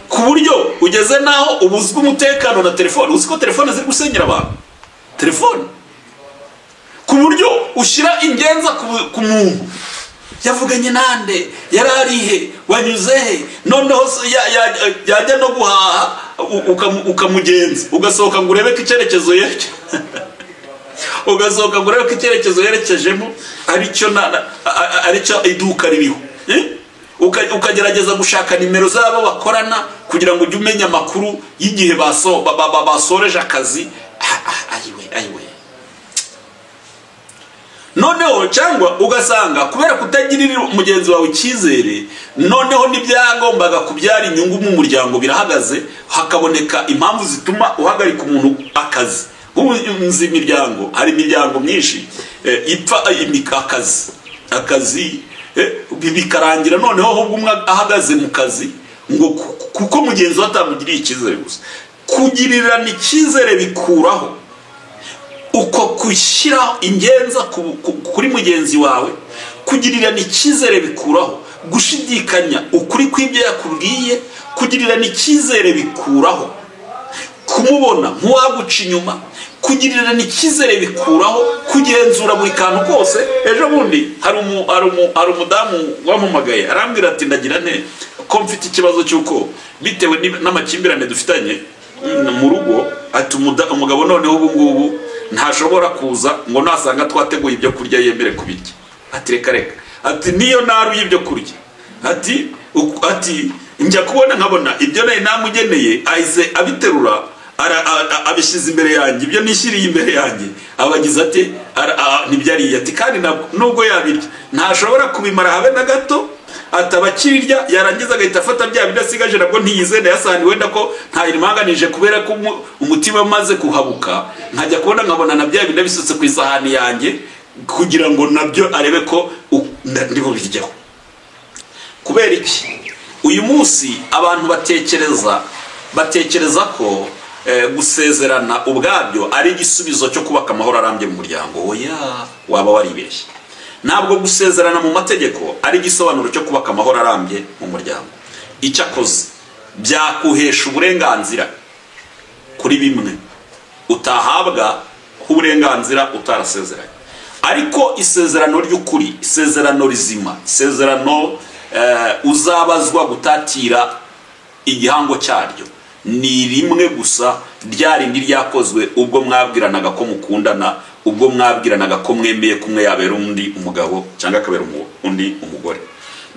Ku buryo ugeze naho ubuzwa umutekano na telefone. Uzi ko telefone ziri gusenyera abantu, telefone, ku buryo ushyira ingenza ku muntu yavuganye nande, yari arihe, wanyuze he. Noneho yajya no guhaha ukamugenza, ugasohoka ngo urebe ko icyerekezo yerekeje, ugasohoka ngo urebe ko icyerekezo yerekejemo aricyo iduka ririho. Ukagerageza gushaka nimero z'abo bakorana kugira ngo ujye umenya amakuru y'igihe basoreje akazi. Ayiwe, ayiwe. Noneho cyangwa ugasanga kubera kutagirira mugenzi wawe icyizere, noneho n'ibyagombaga kubyara inyungu mu muryango birahagaze, hakaboneka impamvu zituma uhagarika umuntu akazi. Nk'ubu nzi imiryango, hari imiryango myinshi ipfa akazi bikarangira noneho ahubwo umwe ahagaze mu kazi ngo kuko mugenzi we atamugiriye icyizere. Gusa kugirirana icyizere bikuraho uko gushyira ingenza kuri mugenzi wawe. Kugirirana icyizere bikuraho gushidikanya ukuri kw'ibyo yakubwiye. Kugirirana icyizere bikuraho kumubona nk'uwaguca inyuma. Kugirirana icyizere bikuraho kugenzura buri kantu kose. Ejo bundi hari umudamu wampamagaye arambwira ati ndagira nte ko mfite ikibazo cy'uko bitewe n'amakimbirane dufitanye mu rugo, ati umugabo noneho ubu ngubu ntashobora kuza ngo nasanga twateguye ibyo kurya yemere kubirya. Ati reka reka, ati niyo naruye ibyo kurya, ati njya kubona nkabona ibyo nari namugeneye ahise abiterura abishyize imbere yanjye, ibyo nishyiriye imbere yanjye abagize ati ntibyariye. Ati kandi nubwo yabirya ntashobora kubimara habe na gato, atabakirya yarangiza agahita afata bya bidasigaje nabwo ntiyizene yasani wenda ko ntayirimanganije kubera ko umutima umaze kuhabuka, nkajya kubona nkabona na bya bindi bisutse ku isahani yanjye kugira ngo nabyo arebe ko ndi bubiryeho. Kubera iki uyu munsi abantu batekereza ko gusezerana ubwabyo ari igisubizo cyo kubaka amahoro arambye mu muryango? Oya, waba waribeshye. Ntabwo gusezerana mu mategeko ari igisobanuro cyo kubaka amahoro arambye mu muryango. Icyakoze byakuhesha uburenganzira kuri bimwe utahabwa uburenganzira utarasezeranye. Ariko isezerano ry'ukuri, isezerano rizima, isezerano uzabazwa gutatira igihango cyaryo ni rimwe gusa, ryarindi ryakozwe ubwo mwabwiranaga ko mukundana, ubwo mwabwiranaga ko mwemeye kumwe yabera undi umugabo cyangwa akabera undi umugore.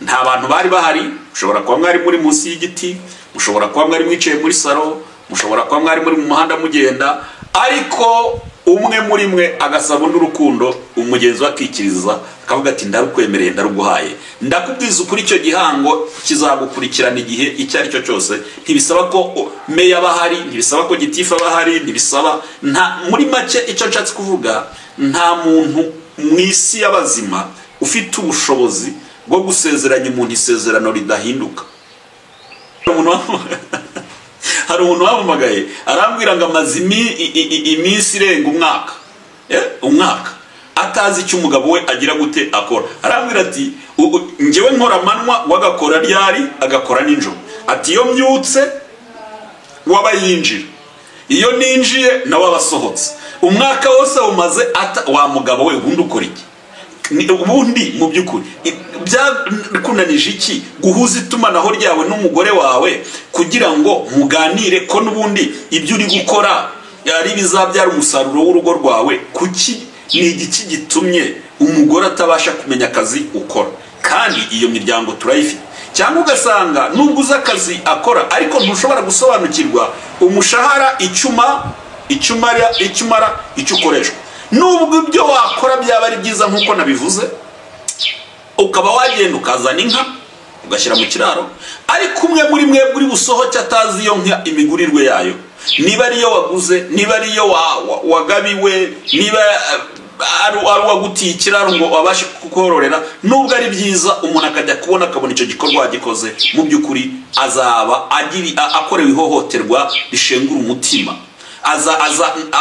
Nta bantu bari bahari, mushobora kuba mwari muri munsi y'igiti, mushobora kuba mwari mwicaye muri saro, mushobora kuba mwari muri mu muhanda mugenda, ariko umwe muri mwe agasaba undi urukundo, umugenzi we akikiriza akavuga ati ndarukwemereye, ndaruguhaye, ndakubwiza ukuri, icyo gihango kizagukurikirana igihe icyo ari cyo cyose. Ntibisaba ko meya bahari, ntibisaba ko gitifu bahari, ntibisaba nta. Muri make icyo nshatse kuvuga, nta muntu mu isi y'abazima ufite ubushobozi bwo gusezeranya umuntu isezerano ridahinduka. Hari umuntu wampamagaye arambwira ngo amaze iminsi irenga umwaka, umwaka atazi icyo umugabo we agira gute akora. Arambwira ati njyewe nkora amanywa, wagakora ryari, agakora nijoro. Ati iyo mbyutse waba yinjira, iyo ninjiye nawe abasohotse. Umwaka wose umaze wa mugabo we ubundi ukora iki? Ubundi mu by'ukuri byakunanije iki guhuza itumanaho ryawe n'umugore wawe kugira ngo muganire ko n'ubundi ibyo uri gukora ari bizabyara umusaruro w'urugo rwawe? Kuki ni igiki gitumye umugore atabasha kumenya akazi ukora? Kandi iyo miryango turayifite. Cyangwa ugasanga nubwo uzi akazi akora ariko ntushobora gusobanukirwa umushahara, icyuma icyumara icyo ukoreshwa. Nubwo ibyo wakora byaba ari byiza nkuko nabivuze, ukaba wagenda ukazana inka ugashyira mu kiraro, ariko umwe muri mwe uri busohoke atazi iyo nka imigurirwe yayo, niba ariyo waguze, niba ariyo wagabiwe, niba ari uwagutiye ikiraro ngo wabashe kukororera. Nubwo ari byiza umuntu akajya kubona akabona icyo gikorwa wagikoze, mu by'ukuri azaba akorewe ihohoterwa rishengura umutima.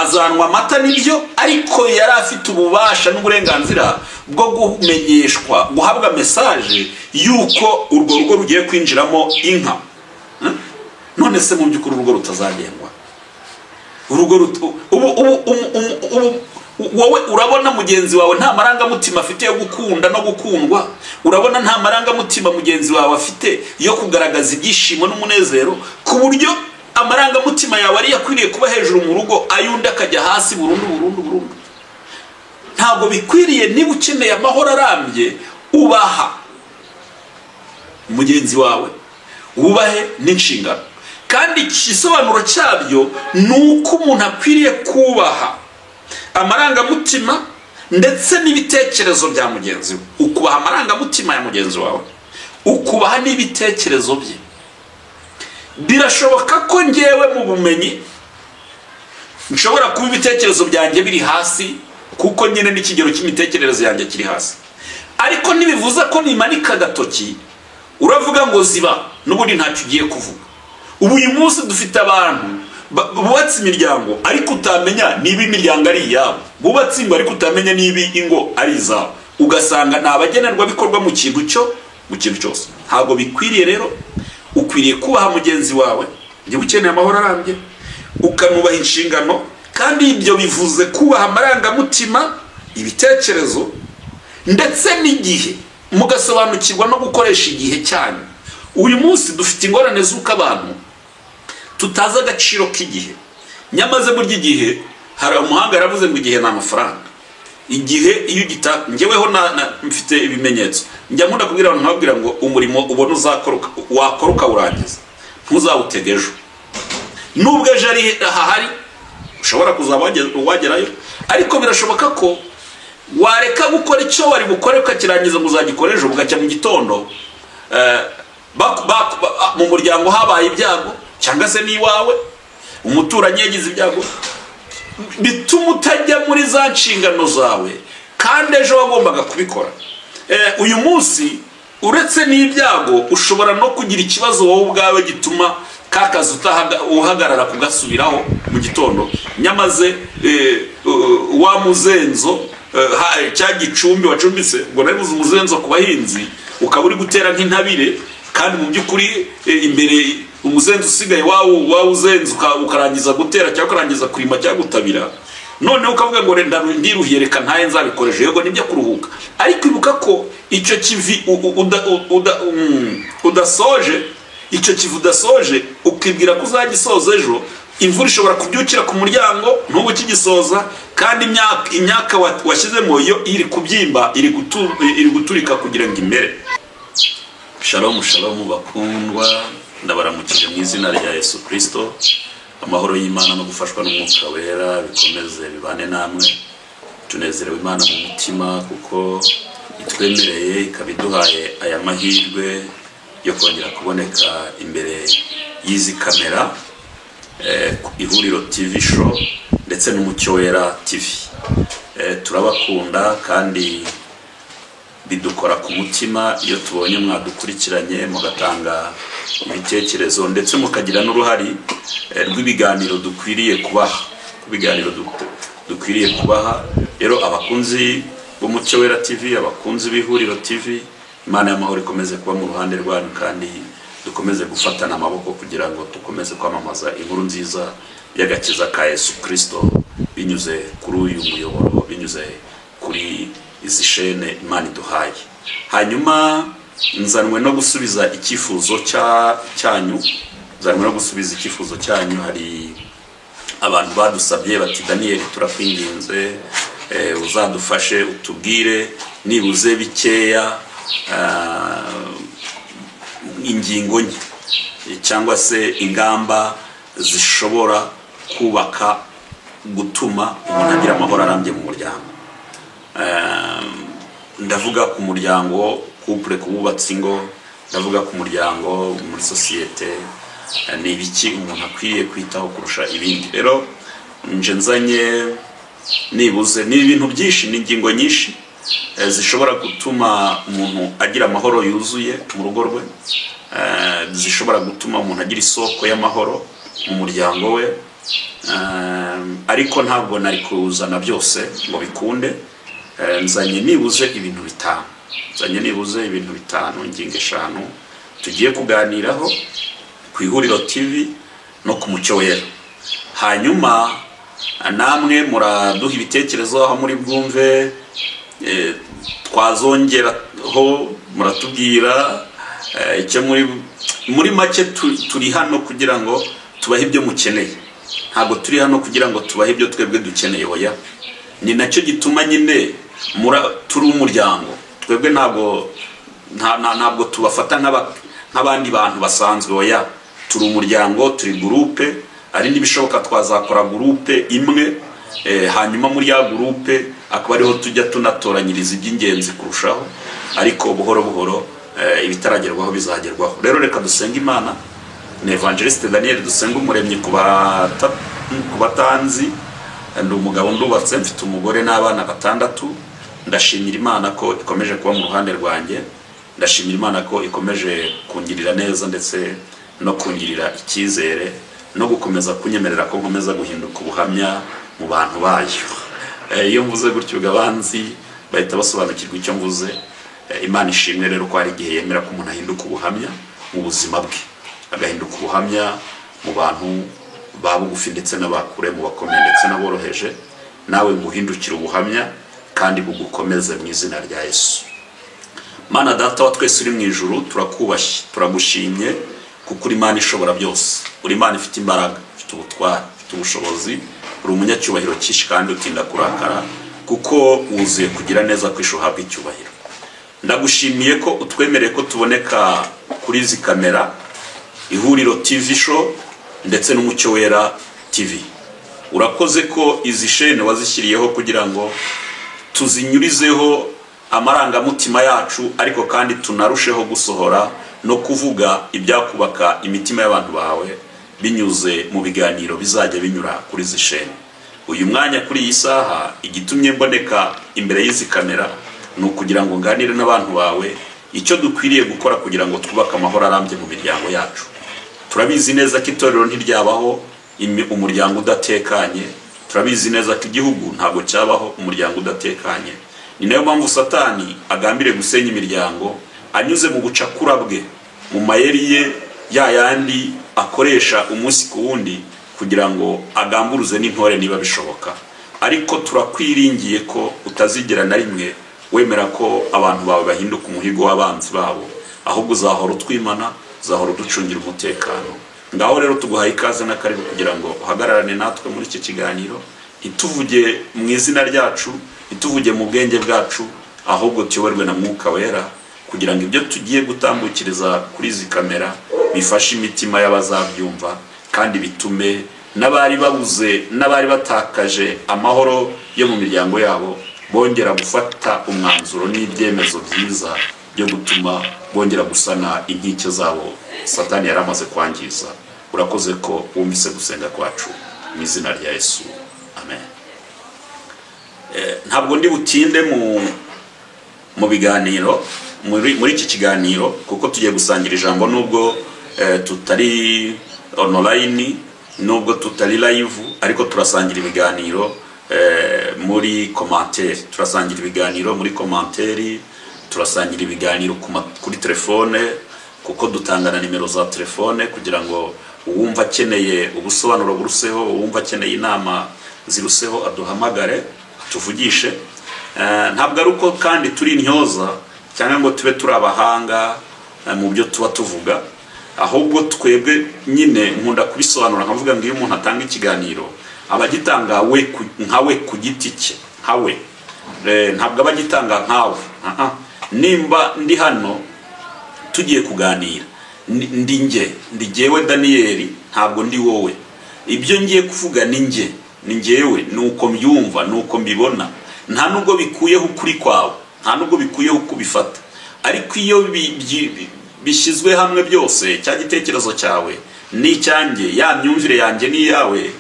Azanwa amata nibyo, ariko yari afite ububasha n'uburenganzira bwo kumenyeshwa, guhabwa message yuko urwo rugo rugiye kwinjiramo inka. None se mu by'ukuri urugo rutazagengwa, urugo ubu wowe urabona mugenzi wawe nta marangamutima afite yo gukunda no gukundwa, urabona nta marangamutima mugenzi wawe afite yo kugaragaza ibyishimo n'umunezero, ku buryo amarangamutima yawe ari yakwiriye kuba hejuru mu rugo, ayundi akajya hasi burundu burundu burundu. Ntabwo bikwiriye. Niba ukeneye amahoro arambye, ubaha mugenzi wawe, wubahe n'inshingano. Kandi igisobanuro cyabyo ni uko umuntu akwiriye kubaha amarangamutima ndetse n'ibitekerezo bya mugenzi we. Ukubaha amarangamutima ya mugenzi wawe, ukubaha n'ibitekerezo bye. Birashoboka ko ngewe mu bumenyi nshobora kuba ibitekerezo byanjye biri hasi, kuko nyine n'ikigero cy'imitekerereze yanjye kiri hasi, ariko ntibivuze ko nimanika agatoki uravuga ngo ziba, n'ubundi ntacyo ugiye kuvuga. Ubu uyu munsi dufite abantu bubatse imiryango ariko utamenya niba imiryango ari iyabo, bubatse ingo ariko utamenya niba ingo ari izabo, ugasanga ni abagenerwabikorwa mu kintu cyo mu kintu cyose. Ntabwo bikwiriye. Rero ukwiriye kubaha mugenzi wawe niba ukeneye amahoro arambye, ukanubaha inshingano. Kandi ibyo bivuze kubaha amarangamutima, ibitekerezo ndetse n'igihe, mugasobanukirwa no gukoresha igihe cyanyu. Uyu munsi dufite ingorane z'uko abantu tutazi agaciro k'igihe. Nyamaze burya igihe, hari umuhanga yaravuze ngo igihe ni amafaranga. Igihe iyo ugita, njyeweho mfite ibimenyetso njya nkunda kubwira abantu, nkababwira ngo umurimo ubona uzakora wakora ukawurangiza, ntuzawutege ejo. Nubwo ejo ari hahari ushobora kuzaba wagerayo, ariko birashoboka ko wareka gukora icyo wari bukore ukakirangiza ngo uzagikora ejo, bugacya mu gitondo mu muryango habaye ibyago, cyangwa se n'iwawe umuturanyi yagize ibyago, bituma utajya muri za nshingano zawe kandi ejo wagombaga kubikora. Uyu munsi uretse n'ibyago ushobora no kugira ikibazo wowe ubwawe gituma ka kazi uhagarara kugasubiraho mu gitondo. Nyamaze wa muzenzo cya gicumbi wacumbitse, ngo nari umuzenzo ku bahinzi, ukaba uri gutera nk'intabire, kandi mu by'ukuri imbere umuzenzo usigaye wawuzenze ukarangiza gutera cyangwa ukarangiza kurima cyangwa gutabira, noneho ukavuga ngo ndiruhiye reka ntaye nzabikoresha. Yego nibyo kuruhuka, ariko ibuka ko icyo kivi udasoje, icyo kivi udasoje ukibwira ko uzagisoza ejo, imvura ishobora kubyukira ku muryango ntubu ukigisoza, kandi imyaka washyizemo yo iri kubyimba, iri guturika kugira ngo imere. Shalom shalom bakundwa, ndabaramukije mu izina rya Yesu Kristo. Amahoro y'Imana no gufashwa n'Umwuka Wera bikomeze bibane namwe. Tunezerewe Imana mu mutima kuko itwemereye ikabiduhaye aya mahirwe yo kongera kuboneka imbere y'izi kamera, Ihuriro TV show ndetse n'Umucyo Wera TV. Turabakunda kandi bidukora ku mutima iyo tubonye mwadukurikiranye, mugatanga ibitekerezo ndetse mukagira n'uruhari rw'ibiganiro dukwiriye kubaha, ibiganiro dukwiriye kubaha. Rero abakunzi b'Umucyo Wera TV, abakunzi b'Ihuriro TV, Imana y'amahoro ikomeze kuba mu ruhande rwanyu, kandi dukomeze gufatana amaboko kugira ngo dukomeze kwamamaza inkuru nziza y'agakiza ka Yesu Kristo binyuze kuri uyu muyoboro, binyuze kuri izi shene Imana iduhaye. Hanyuma nzanwe no gusubiza icyifuzo cyanyu, nzanwe no gusubiza icyifuzo cyanyu. Hari abantu badusabye bati Daniel turakwinginze, uzadufashe utubwire nibuze bikeya ingingo nke cyangwa se ingamba zishobora kubaka gutuma umuntu agira amahoro arambye mu muryango. Ndavuga ku muryango couple, ku bubatsi ingo, ndavuga ku muryango muri societe, ni ibiki umuntu akwiriye kwitaho kurusha ibindi. Rero nje nzanye nibuze ni ibintu byinshi, ni ingingo nyinshi zishobora gutuma umuntu agira amahoro yuzuye mu rugo rwe, zishobora gutuma umuntu agira isoko y'amahoro mu muryango we, ariko ntabwo nari kuzana byose ngo bikunde. Nzanye nibuze ibintu bitanu, nzanye nibuze ibintu bitanu, ingingo eshanu tugiye kuganiraho. ku Ihuriro TV no ku Mucyo Wera. Hanyuma namwe muraduha ibitekerezo aho muri bwumve, twazongeraho muratubwira icyo muri make. Turi hano kugira ngo tubahe ibyo mukeneye, ntabwo turi hano kugira ngo tubahe ibyo twebwe dukeneye, oya. Ni nacyo gituma nyine turi umuryango. Twebwe ntabwo tubafata nk'abandi bantu basanzwe, oya. Turi umuryango, turi groupe, ari n'ibishoboka twazakora groupe imwe, hanyuma muri ya groupe akaba ariho tujya tunatoranyiriza iby'ingenzi kurushaho, ariko buhoro buhoro ibitaragerwaho bizagerwaho. Rero reka dusenge Imana. Ni Evangeliste Daniel Dusenga Umuremyi ku batanzi. Ndi umugabo, ndubatse, mfite umugore n'abana 6. Ndashimira Imana ko ikomeje kuba mu ruhande rwanjye, ndashimira Imana ko ikomeje kungirira neza ndetse no kungirira icyizere no gukomeza kunyemerera ko nkomeza guhinduka ubuhamya mu bantu bayo. Iyo mvuze gutyo abanzi bahita basobanukirwa icyo mvuze. Imana ishimwe rero ko hari igihe yemera ko umuntu ahinduka ubuhamya mu buzima bwe, agahinduka ubuhamya mu bantu ba bugufi ndetse n'abakure, mu bakomeye ndetse n'aboroheje. Nawe nguhindukire ubuhamya kandi bugukomeze mu izina rya Yesu. Mana Data wa twese uri mu ijuru, turakubashye, turagushimye kuko uri Imana ishobora byose, uri Imana ifite imbaraga, ifite ubutwari, ifite ubushobozi, uri umunyacyubahiro cyinshi kandi utinda kurakara, kuko wuzuye kugira neza kwisha uhabwa icyubahiro. Ndagushimiye ko utwemereye ko tuboneka kuri izi kamera, Ihuriro TV show ndetse n'Umucyo Wera TV. Urakoze ko izi shene wazishyiriyeho kugira ngo tuzinyurizeho amarangamutima yacu, ariko kandi tunarusheho gusohora no kuvuga ibyakubaka imitima y'abantu bawe binyuze mu biganiro bizajya binyura kuri izi shene. Uyu mwanya kuri iyi saha igitumye mboneka imbere y'izi kamera ni ukugira ngo nganire n'abantu bawe icyo dukwiriye gukora kugira ngo twubake amahoro arambye mu miryango yacu. Turabizi neza ko itorero ntiryabaho umuryango udatekanye, turabizi neza ko igihugu ntabwo cyabaho umuryango udatekanye. Ni nayo mpamvu Satani agambiriye gusenya imiryango anyuze mu bucakura bwe, mu mayeri ye ya yandi akoresha umunsi ku wundi kugira ngo agamburuze n'intore niba bishoboka. Ariko turakwiringiye ko utazigera na rimwe wemera ko abantu bawe bahinduka umuhigo w'abanzi babo, ahubwo uzahora utwimana, uzahora uducungira umutekano. Ngaho rero tuguhaye ikaze n'akaribu kugira ngo uhagararane natwe muri iki kiganiro, ntituvuge mu izina ryacu, ntituvuge mu bwenge bwacu, ahubwo tuyoborwe na Mwuka Wera kugira ngo ibyo tugiye gutambukiriza kuri izi kamera bifashe imitima y'abazabyumva, kandi bitume n'abari babuze, n'abari batakaje amahoro yo mu miryango yabo bongera gufata umwanzuro n'ibyemezo byiza byo gutuma bongera gusana inkike zabo Satani yaramaze kwangiza. Urakoze ko wumvise gusenga kwacu mu izina rya Yesu, amen. Ntabwo ndi butinde mu biganiro muri iki kiganiro, kuko tugiye gusangira ijambo nubwo tutari online, nubwo tutari live, ariko turasangira ibiganiro muri commentaire, turasangira ibiganiro muri commentaire, turasangira ibiganiro kuri telefone, kuko dutangana nimero za telefone kugira ngo uwumva akeneye ubusobanuro buruseho, uwumva akeneye inama ziruseho aduhamagare atuvugishe. Ntabwo ari uko kandi turi intyoza cyangwa ngo tube turi abahanga mu byo tuba tuvuga, ahubwo twebwe nyine nkunda kubisobanura nkavuga ngo iyo umuntu atanga ikiganiro abagitanga we nkawe ku giti cye, nkawe, ntabwo abagitanga nkawe. Nimba ndi hano tugiye kuganira, ndi nge, ndi jyewe Daniel, ntabwo ndi wowe. Ibyo ngiye kuvuga ni nge, ni njyewe, nuko mbyumva, nuko mbibona. Nta nubwo bikuyeho ukuri kwawe, nta nubwo bikuyeho kubifata, ariko iyo bishyizwe hamwe byose, cya gitekerezo cyawe n'icyanjye, ya myumvire yanjye n'iyawe,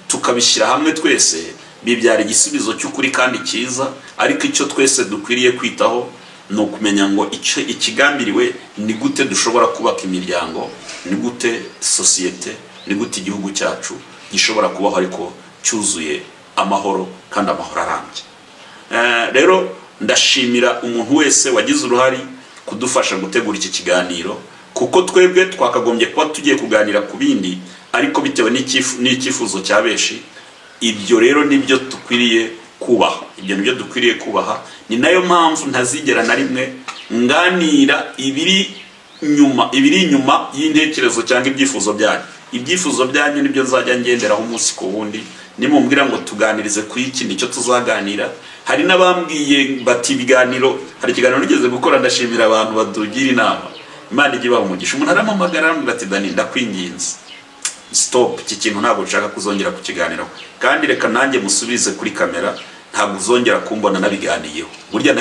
tukabishyira hamwe twese, bibyara igisubizo cy'ukuri kandi cyiza. Ariko icyo twese dukwiriye kwitaho ni ukumenya ngo icyo ikigambiriwe ni gute dushobora kubaka imiryango, ni gute sosiyete, ni gute igihugu cyacu gishobora kubaho ariko cyuzuye amahoro kandi amahoro arambye. Rero ndashimira umuntu wese wagize uruhare kudufasha gutegura iki kiganiro, ku Kuko twebwe twakagombye kuba tugiye kuganira ku bindi, ariko bitewe n'icyifuzo cya benshi, ibyo rero nibyo dukwiriye kubaha. Ibyo nibyo dukwiriye kubaha. Ni nayo mpamvu ntazigera na rimwe nganira ibiri inyuma y'intekerezo cyangwa ibyifuzo byanyu. Ibyifuzo byanyu nibyo nzajya ngenderaho umunsi ku wundi. Nimumbwira ngo tuganirize ku iki, nicyo tuzaganira. Hari n'abambwiye bati ibiganiro, hari ikiganiro nigeze gukora, ndashimira abantu badugira inama, Imana ijye ibaha umugisha. Umuntu arampamagara arambwira ati Dani, ndakwinginze, stop, iki kintu ntabwo nshaka kuzongera kukiganiraho. Kandi reka nanjye musubize kuri kamera, ntabwo uzongera kumbona nabiganiyeho. Burya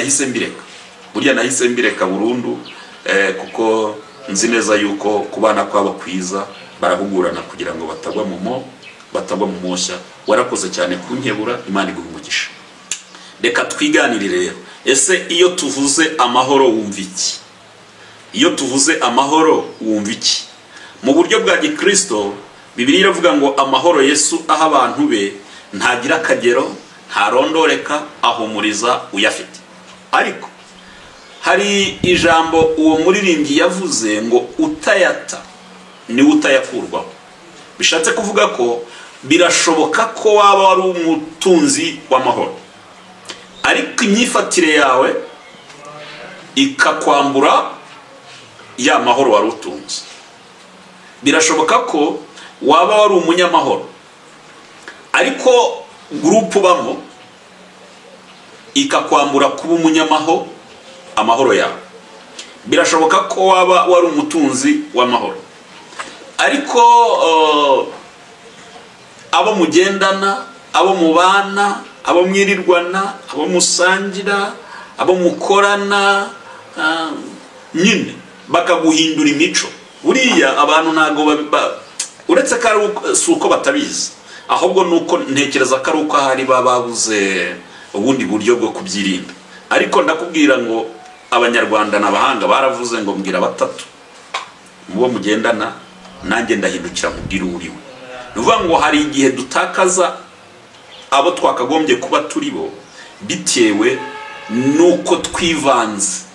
nahise mbireka burundu, kuko nzi neza yuko kubana kwabo kwiza barahugurana kugira ngo batagwa mu moshya. Warakoze cyane kunkebura, Imana iguhe umugisha. Reka twiganirire rero. Ese iyo tuvuze amahoro wumva iki? Iyo tuvuze amahoro wumva iki? Mu buryo bwa Gikristo, Bibiliya iravuga ngo amahoro Yesu aha abantu be ntagira akagero, ntarondoreka, ahumuriza uyafite. Ariko hari ijambo uwo muririmbyi yavuze ngo utayata ni utayakurwaho. Bishatse kuvuga ko birashoboka ko waba wari umutunzi w'amahoro, ariko imyifatire yawe ikakwambura ya mahoro wari utunze. Birashoboka ko waba wari umunyamahoro, ariko group ubamo ikakwambura kuba umunyamahoro amahoro yawe. Birashoboka ko waba wari umutunzi w'amahoro, ariko abo mugendana, abo mubana, abo mwirirwana, abo musangira, abo mukorana, nyine bakaguhindura imico. Buriya abantu ntago uretse ko ari uko batabizi, ahubwo nuko ntekereza ko ari uko ahari babuze ubundi buryo bwo kubyirinda. Ariko ndakubwira ngo Abanyarwanda n'abahanga baravuze ngo mbwira batatu mubo mugendana, nanjye ndahindukira mubwira uriwe. Nuvuga ngo hari igihe dutakaza abo twakagombye kuba turi bo bitewe nuko twivanze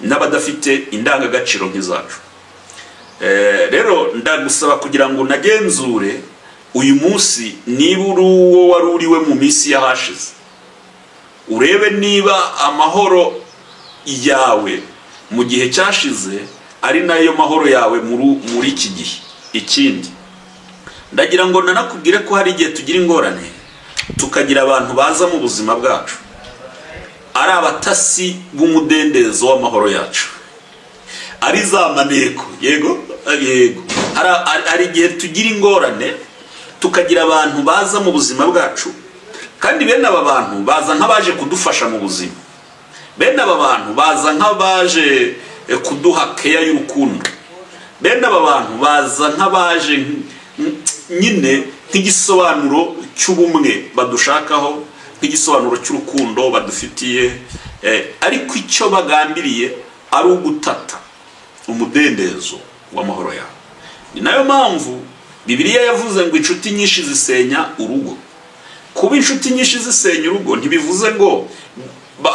n'abadafite indangagaciro nk'izacu. Rero ndagusaba kugira ngo unagenzure uyu munsi niba uri uwo wari uriwe mu minsi yahashize, urebe niba amahoro yawe mu gihe cyashize ari nayo mahoro yawe muri iki gihe. Ikindi ndagira ngo nanakubwire ko hari igihe tugira ingorane tukagira abantu baza mu buzima bwacu ari abatasi b'umudendezo w'amahoro yacu, ari za maneko. Yego yego, hari igihe tugira ingorane tukagira abantu baza mu buzima bwacu, kandi bene aba bantu baza nk'abaje kudufasha mu buzima. Bene aba bantu baza nk'abaje kuduha keya y'urukundo. Bene aba bantu baza nk'abaje nyine nk'igisobanuro cy'ubumwe badushakaho, nk'igisobanuro cy'urukundo badufitiye, ariko icyo bagambiriye ari ugutata umudendezo w'amahoro yawe. Ni nayo mpamvu Bibiliya yavuze ngo inshuti nyinshi zisenya urugo. Kuba inshuti nyinshi zisenya urugo ntibivuze ngo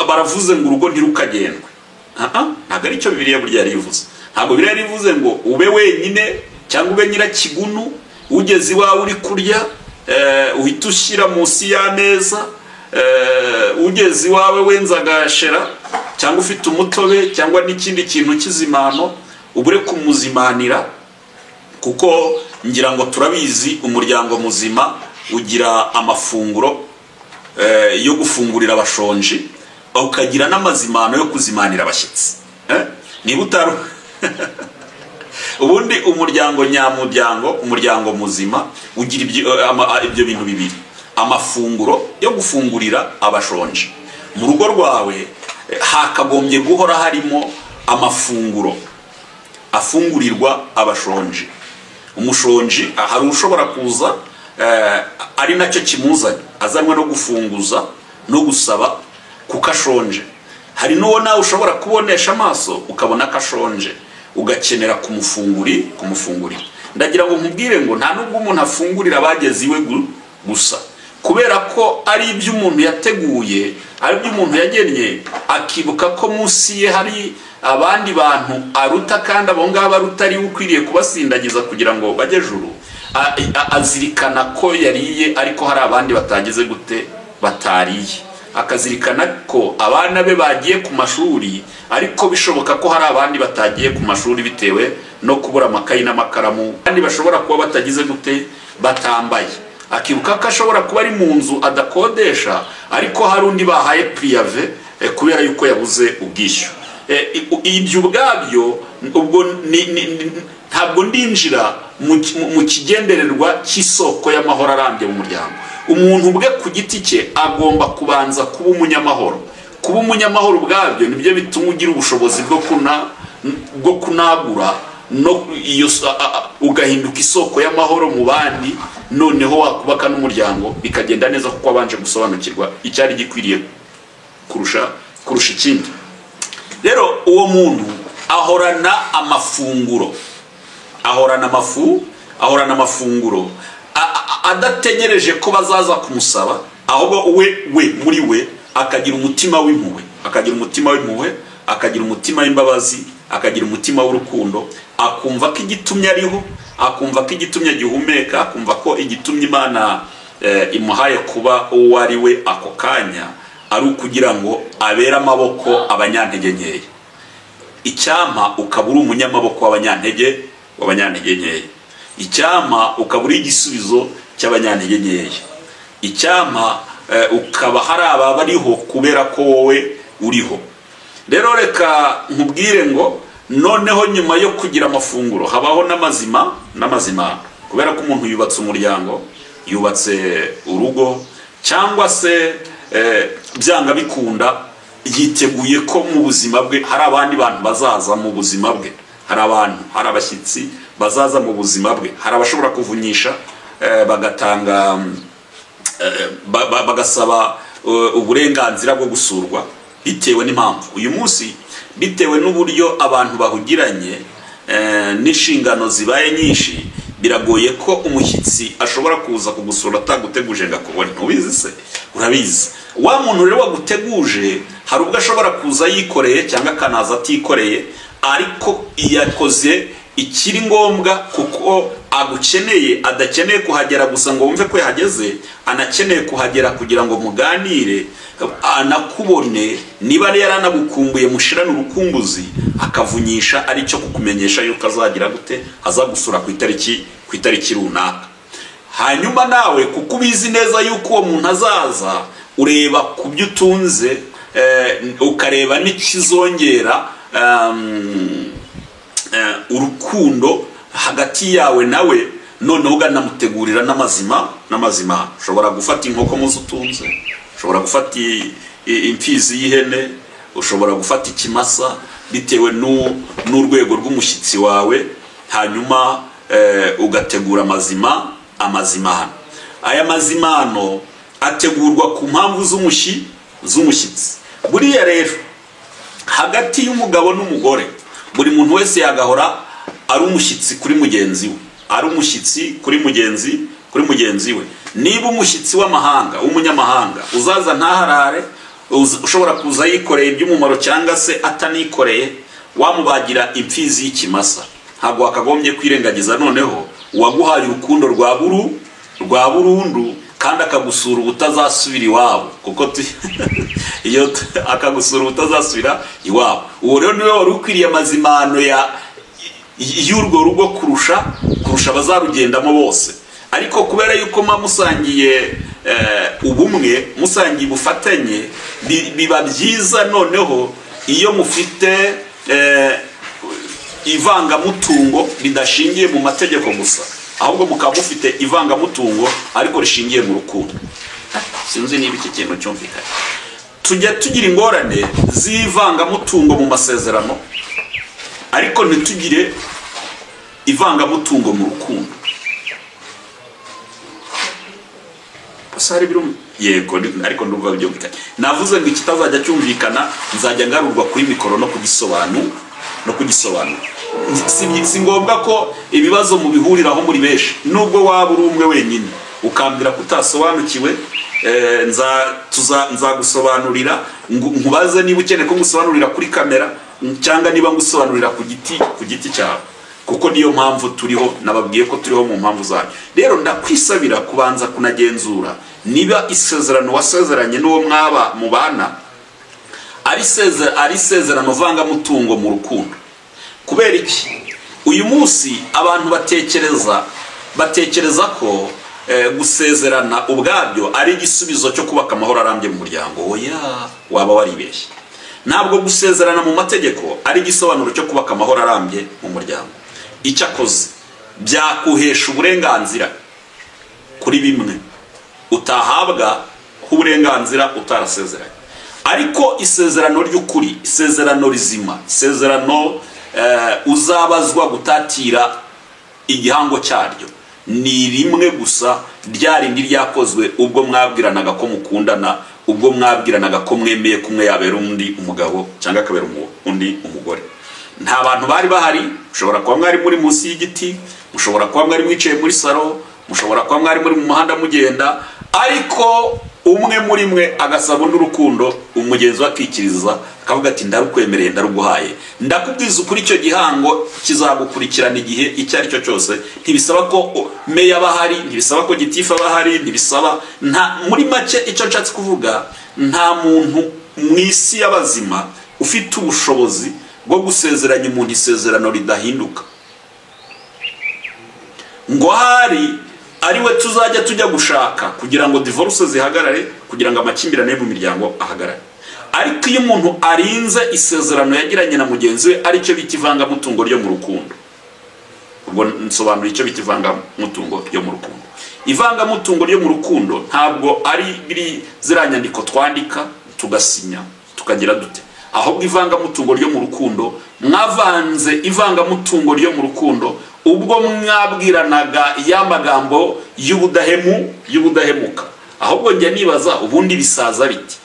baravuze ngo urugo ntirukagendwe. Ntabwo ari cyo Bibiliya burya yari ivuze. Ntabwo Bibiliya yari ivuze ngo ube wenyine cyangwa ube nyirakigunu, ugeze iwawe uri kurya uhita ushyira munsi y'ameza, ugeze iwawe wenza agashera cyangwa ufite umutobe cyangwa n'ikindi kintu kizimano ubure kumuzimanira, kuko ngira ngo turabizi umuryango muzima ugira amafunguro yo gufungurira abashonji, ukagira n'amazimano yo kuzimanira abashyitsi. Niba utari ubundi umuryango nyamuryango, umuryango muzima ugira ibyo bintu bibiri: amafunguro yo gufungurira abashonji. Mu rugo rwawe hakagombye guhora harimo amafunguro afungurirwa abashonji. Umushonji hari ushobora kuza ari nacyo kimuzanye, azanwe no gufunguza no gusaba kuko ashonje. Hari n'uwo nawe ushobora kubonesha amaso ukabona ko ashonje, ugakenera kumufungurira. Ndagira ngo nkubwire ngo nta nubwo umuntu afungurira abageze iwe gusa, Kubera ko ari iby'umuntu yateguye, ari iby'umuntu yagennye, akibuka ko munsi ye hari abandi bantu aruta, kandi abo ngabo aruta ari ukwiriye kubasindagiza kugira ngo bajye juru. Azirikana ko yariye ariko hari abandi batagize gute, batariye. Akazirikana ko abana be bagiye ku mashuri ariko bishoboka ko hari abandi batagiye ku mashuri bitewe no kubura amakayi n'amakaramu, kandi bashobora kuba batagize gute, batambaye. Akibuka ko ashobora kuba ari mu nzu adakodesha ariko hari undi bahaye priyave kubera yuko yabuze ubwishyu. Ibyo ubwabyo ubwo ntabwo ndinjira mu kigendererwa cy'isoko y'amahoro arambye mu muryango. Umuntu ubwe ku giti cye agomba kubanza kuba umunyamahoro. Kuba umunyamahoro ubwabyo nibyo bituma ugira ubushobozi bwo kunagura no iyo ugahinduka isoko y'amahoro mu bandi, noneho wakubaka n'umuryango bikagenda neza kuko wabanje gusobanukirwa icyari gikwiriye kurusha ikindi. Rero uwo muntu ahorana amafunguro, ahorana amafunguro adategereje ko bazaza kumusaba, ahubwo we muri we akagira umutima w'impuhwe, akagira umutima w'impuhwe, akagira umutima w'imbabazi, akagira umutima w'urukundo, akumva ko igitumye ariho, akumva ko igitumye gihumeka, akumva ko igitumye Imana imuhaye kuba uwo ari we ako kanya ari ukugira ngo abere amaboko abanyantege nkeya. Icyampa ukaba uri umunyamaboko w'abanyantege nkeya. Icyampa ukaba uri igisubizo cy'abanyantege nkeya. Icyampa ukaba hari ababariho kubera ko wowe uriho. Rero reka nkubwire ngo noneho nyuma yo kugira amafunguro habaho n'amazima n'amazimano. Kubera ko umuntu yubatse umuryango, yubatse urugo, cyangwa se byanga bikunda yiteguye ko mu buzima bwe hari abandi bantu bazaza mu buzima bwe, hari abantu, hari abashyitsi bazaza mu buzima bwe, hari abashobora kuvunyisha bagatanga bagasaba uburenganzira bwo gusurwa bitewe n'impamvu. Uyu munsi bitewe n'uburyo abantu bahugiranye n'inshingano zibaye nyinshi, biragoye ko umushyitsi ashobora kuza kugusura ataguteguje ngo akubone. Ntubizi se? Urabizi. Wa muntu rero waguteguje hari ubwo ashobora kuza yikoreye cyangwa akanaza atikoreye, ariko yakoze ikiri ngombwa kuko agukeneye, adakeneye kuhagera gusa ngo wumve ko yahageze, anakeneye kuhagera kugira ngo muganire, anakubone, niba yaranagukumbuye mushirane urukumbuzi, akavunyisha aricyo kukumenyesha yuko azagira gute, azagusura ku itariki runaka. Hanyuma nawe kuko ubizi neza yuko uwo muntu azaza, ureba ku byo utunze, ukareba n'ikizongera urukundo hagati yawe nawe, noneho uganamutegurira n'amazima. Ushobora gufata inkoko muzo utunze, ushobora gufata imfizi y'ihene, ushobora gufata ikimasa bitewe n'urwego rw'umushyitsi wawe, hanyuma ugategura amazimano. Aya mazimano ategurwa ku mpamvu z'umushyitsi. Buriya rero hagati y'umugabo n'umugore buri muntu wese yagahora ari umushyitsi kuri mugenzi we, ari umushyitsi kuri mugenzi we. Niba umushyitsi w'amahanga, w'umunyamahanga uzaza ntaharare, ushobora kuza yikoreye iby'umumaro cyangwa se atanikoreye, wamubagira imfizi y'ikimasa, ntabwo wakagombye kwirengagiza noneho uwaguhaye urukundo rwa burundu, kandi akagusura ubutazasubira iwabo, kuko iyo akagusura ubutazasubira iwabo, uwo rero niwe wari ukwiriye amazimano y'urwo rugo kurusha abazarugendamo bose. Ariko kubera yuko musangiye ubumwe, musangiye ubufatanye, biba byiza noneho iyo mufite ivangamutungo ridashingiye mu mategeko gusa, ahubwo mukaba mufite ivangamutungo ariko rishingiye mu rukundo. Sinzi niba iki kintu cyumvikana. Tujya tugira ingorane z'ivangamutungo mu masezerano, ariko ntitugire ivangamutungo mu rukundo. Yego, ariko ndumva byumvikana. Navuze ngo ikitazajya cyumvikana nzajya ngarurwa kuri mikoro no kugisobanura. Si ngombwa ko ibibazo mubihuriraho muri benshi, nubwo waba uri umwe wenyine ukambwira ko utasobanukiwe, Nzagusobanurira, nkubaze niba ukeneye ko ngusobanurira kuri kamera cyangwa niba ngusobanurira ku giti cyawe, kuko niyo mpamvu turiho. Nababwiye ko turiho mu mpamvu zanyu. Rero ndakwisabira kubanza kunagenzura niba isezerano wasezeranye n'uwo mwaba mubana ari isezerano vangamutungo mu rukundo. Kubera iki? Uyu munsi abantu batekereza ko gusezerana ubwabyo ari igisubizo cyo kubaka amahoro arambye mu muryango. Oya, waba waribeshye. Ntabwo gusezerana mu mategeko ari igisobanuro cyo kubaka amahoro arambye mu muryango. Icyakoze byakuhesha uburenganzira kuri bimwe utahabwa uburenganzira utarasezeranye. Ariko isezerano ry'ukuri, isezerano rizima, isezerano uzabazwa gutatira igihango cyaryo ni rimwe gusa, rya rindi ryakozwe ubwo mwabwiranaga ko mukundana, ubwo mwabwiranaga ko mwemeye kumwe yabera undi umugabo cyangwa akabera undi umugore. Nta bantu bari bahari. Mushobora kuba mwari muri munsi y'igiti, mushobora kuba mwari mwicaye muri salo, mushobora kuba mwari muri mu muhanda mugenda, ariko umwe muri mwe agasaba undi urukundo, umugenzi we akikiriza akavuga ati ndarukwemereye, ndaruguhaye. Ndakubwiza ukuri, icyo gihango kizagukurikirana igihe icyo ari cyo cyose. Ntibisaba ko meya bahari, ntibisaba ko gitifu bahari, ntibisaba nta. Muri make icyo nshatse kuvuga, nta muntu mu isi y'abazima ufite ubushobozi bwo gusezeranya umuntu isezerano ridahinduka, ngo hari ariwe tuzajya tujya gushaka kugira ngo divorce zihagarare, kugira ngo amakimbirane mu miryango ahagarare. Ariko iyo umuntu arinze isezerano yagiranye na mugenzi we, aricyo bita ivangamutungo ryo mu rukundo. Ubwo nsobanura icyo bita ivangamutungo ryo mu rukundo. Ivangamutungo ryo mu rukundo ntabwo ari biri ziriya nyandiko twandika tugasinya tukagira dute, ahubwo ivangamutungo ryo mu rukundo, mwavanze ivangamutungo ryo mu rukundo ubwo mwabwiranaga ya magambo y'ubudahemuka. Ahubwo njya nibaza ubundi bisaza biti?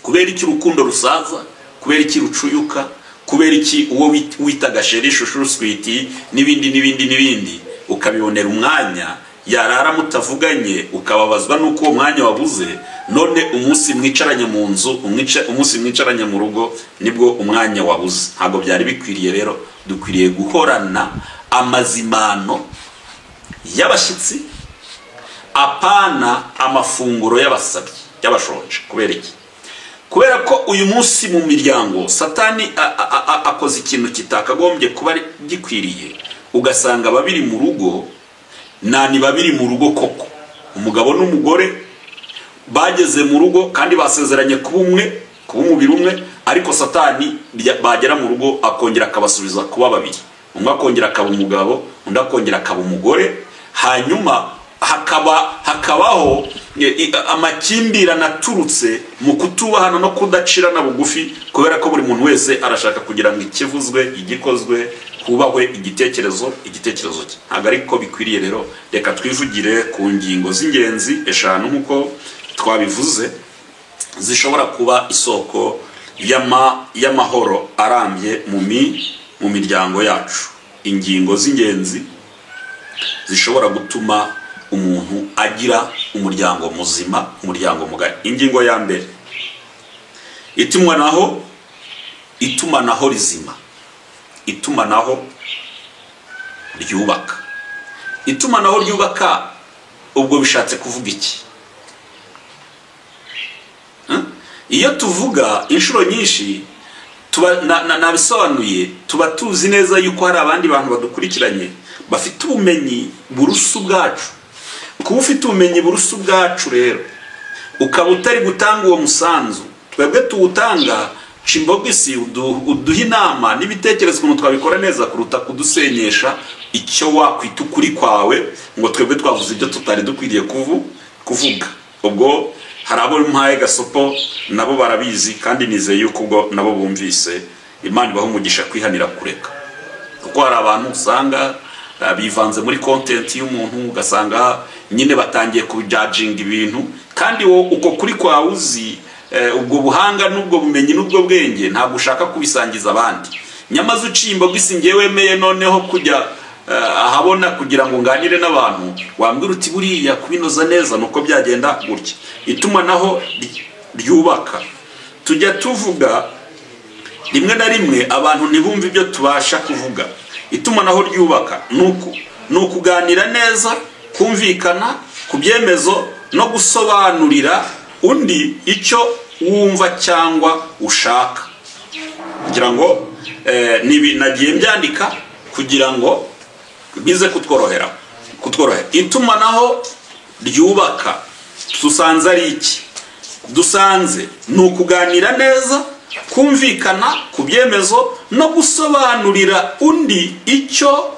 Kubera iki urukundo rusaza? Kubera iki rucuyuka? Kubera iki uwo witaga chéri, chouchou, sweetie n'ibindi n'ibindi n'ibindi ukabibonera umwanya, yarara mutavuganye ukababazwa n'uko uwo mwanya wabuze? None umunsi mwicaranye mu nzu, umunsi mwicaranye mu rugo, nibwo umwanya wabuze. Ntabwo byari bikwiriye. Rero dukwiriye guhorana amazimano y'abashyitsi, apana amafunguro y'abasabyi, y'abashonje. Kubera iki? Kubera ko uyu munsi mu miryango Satani akoze ikintu kitakagombye kuba gikwiriye, ugasanga babiri mu rugo nani babiri mu rugo koko, umugabo n'umugore bageze mu rugo kandi basezeranye kuba umwe, kuba umubiri umwe, ariko Satani bagera mu rugo akongera akabasubiza kuba babiri, umwe akongera akaba umugabo, undi akongera akaba umugore. Hanyuma hakabaho amakimbirane aturutse mu kutubahana no kudacirana bugufi, kubera ko buri muntu wese arashaka kugira ngo ikivuzwe, igikozwe, hubahwe igitekerezo cye. Ntabwo ariko bikwiriye. Rero reka twivugire ku ngingo z'ingenzi eshanu nk'uko twabivuze, zishobora kuba isoko y'amahoro arambye mu miryango yacu. Ingingo z'ingenzi zishobora gutuma umuntu agira umuryango muzima, umuryango mugari. Ingingo ya mbere, itumanaho rizima, itumanaho ryubaka. Itumanaho ryubaka ubwo bishatse kuvuga iki? Iyo tuvuga inshuro nyinshi tuba nabisobanuye, tuba tuzi neza yuko hari abandi bantu badukurikiranye bafite ubumenyi burusa ubwacu. Kuba ufite ubumenyi burusa ubwacu rero ukaba utari gutanga uwo musanzu twebwe tuwutanga, cimbogisi uduha inama n'ibitekerezo ukuntu twabikora neza kuruta kudusenyesha icyo wakwita ukuri kwawe ngo twebwe twavuze ibyo tutari dukwiriye kuvuga. Ubwo hari abo mpaye gasopo nabo barabizi, kandi nizeye yuko ubwo nabo bumvise. Imana ibaha umugisha kwihanira kureka, kuko hari abantu usanga bivanze muri content y'umuntu, ugasanga nyine batangiye kujudging ibintu, kandi wowe uko kuri kwawe uzi, ubwo buhanga n'ubwo bumenyi n'ubwo bwenge ntabwo ushaka kubisangiza abandi. Nyamaze uciye imbogisi ngewe wemeye noneho kujya ahabona kugira ngo nganire n'abantu, wambwira uti buriya kubinoza neza nuko byagenda gutya. Itumanaho ryubaka, tujya tuvuga rimwe na rimwe abantu ntibumve ibyo tubasha kuvuga. Itumanaho ryubaka ni ukuganira neza, kumvikana ku byemezo no gusobanurira undi icyo wumva cyangwa ushaka. Kugira ngo nagiye mbyandika kugira ngo bize kutworohera. Itumanaho ryubaka dusanze ari iki? Dusanze ni ukuganira neza, kumvikana ku byemezo no gusobanurira undi icyo,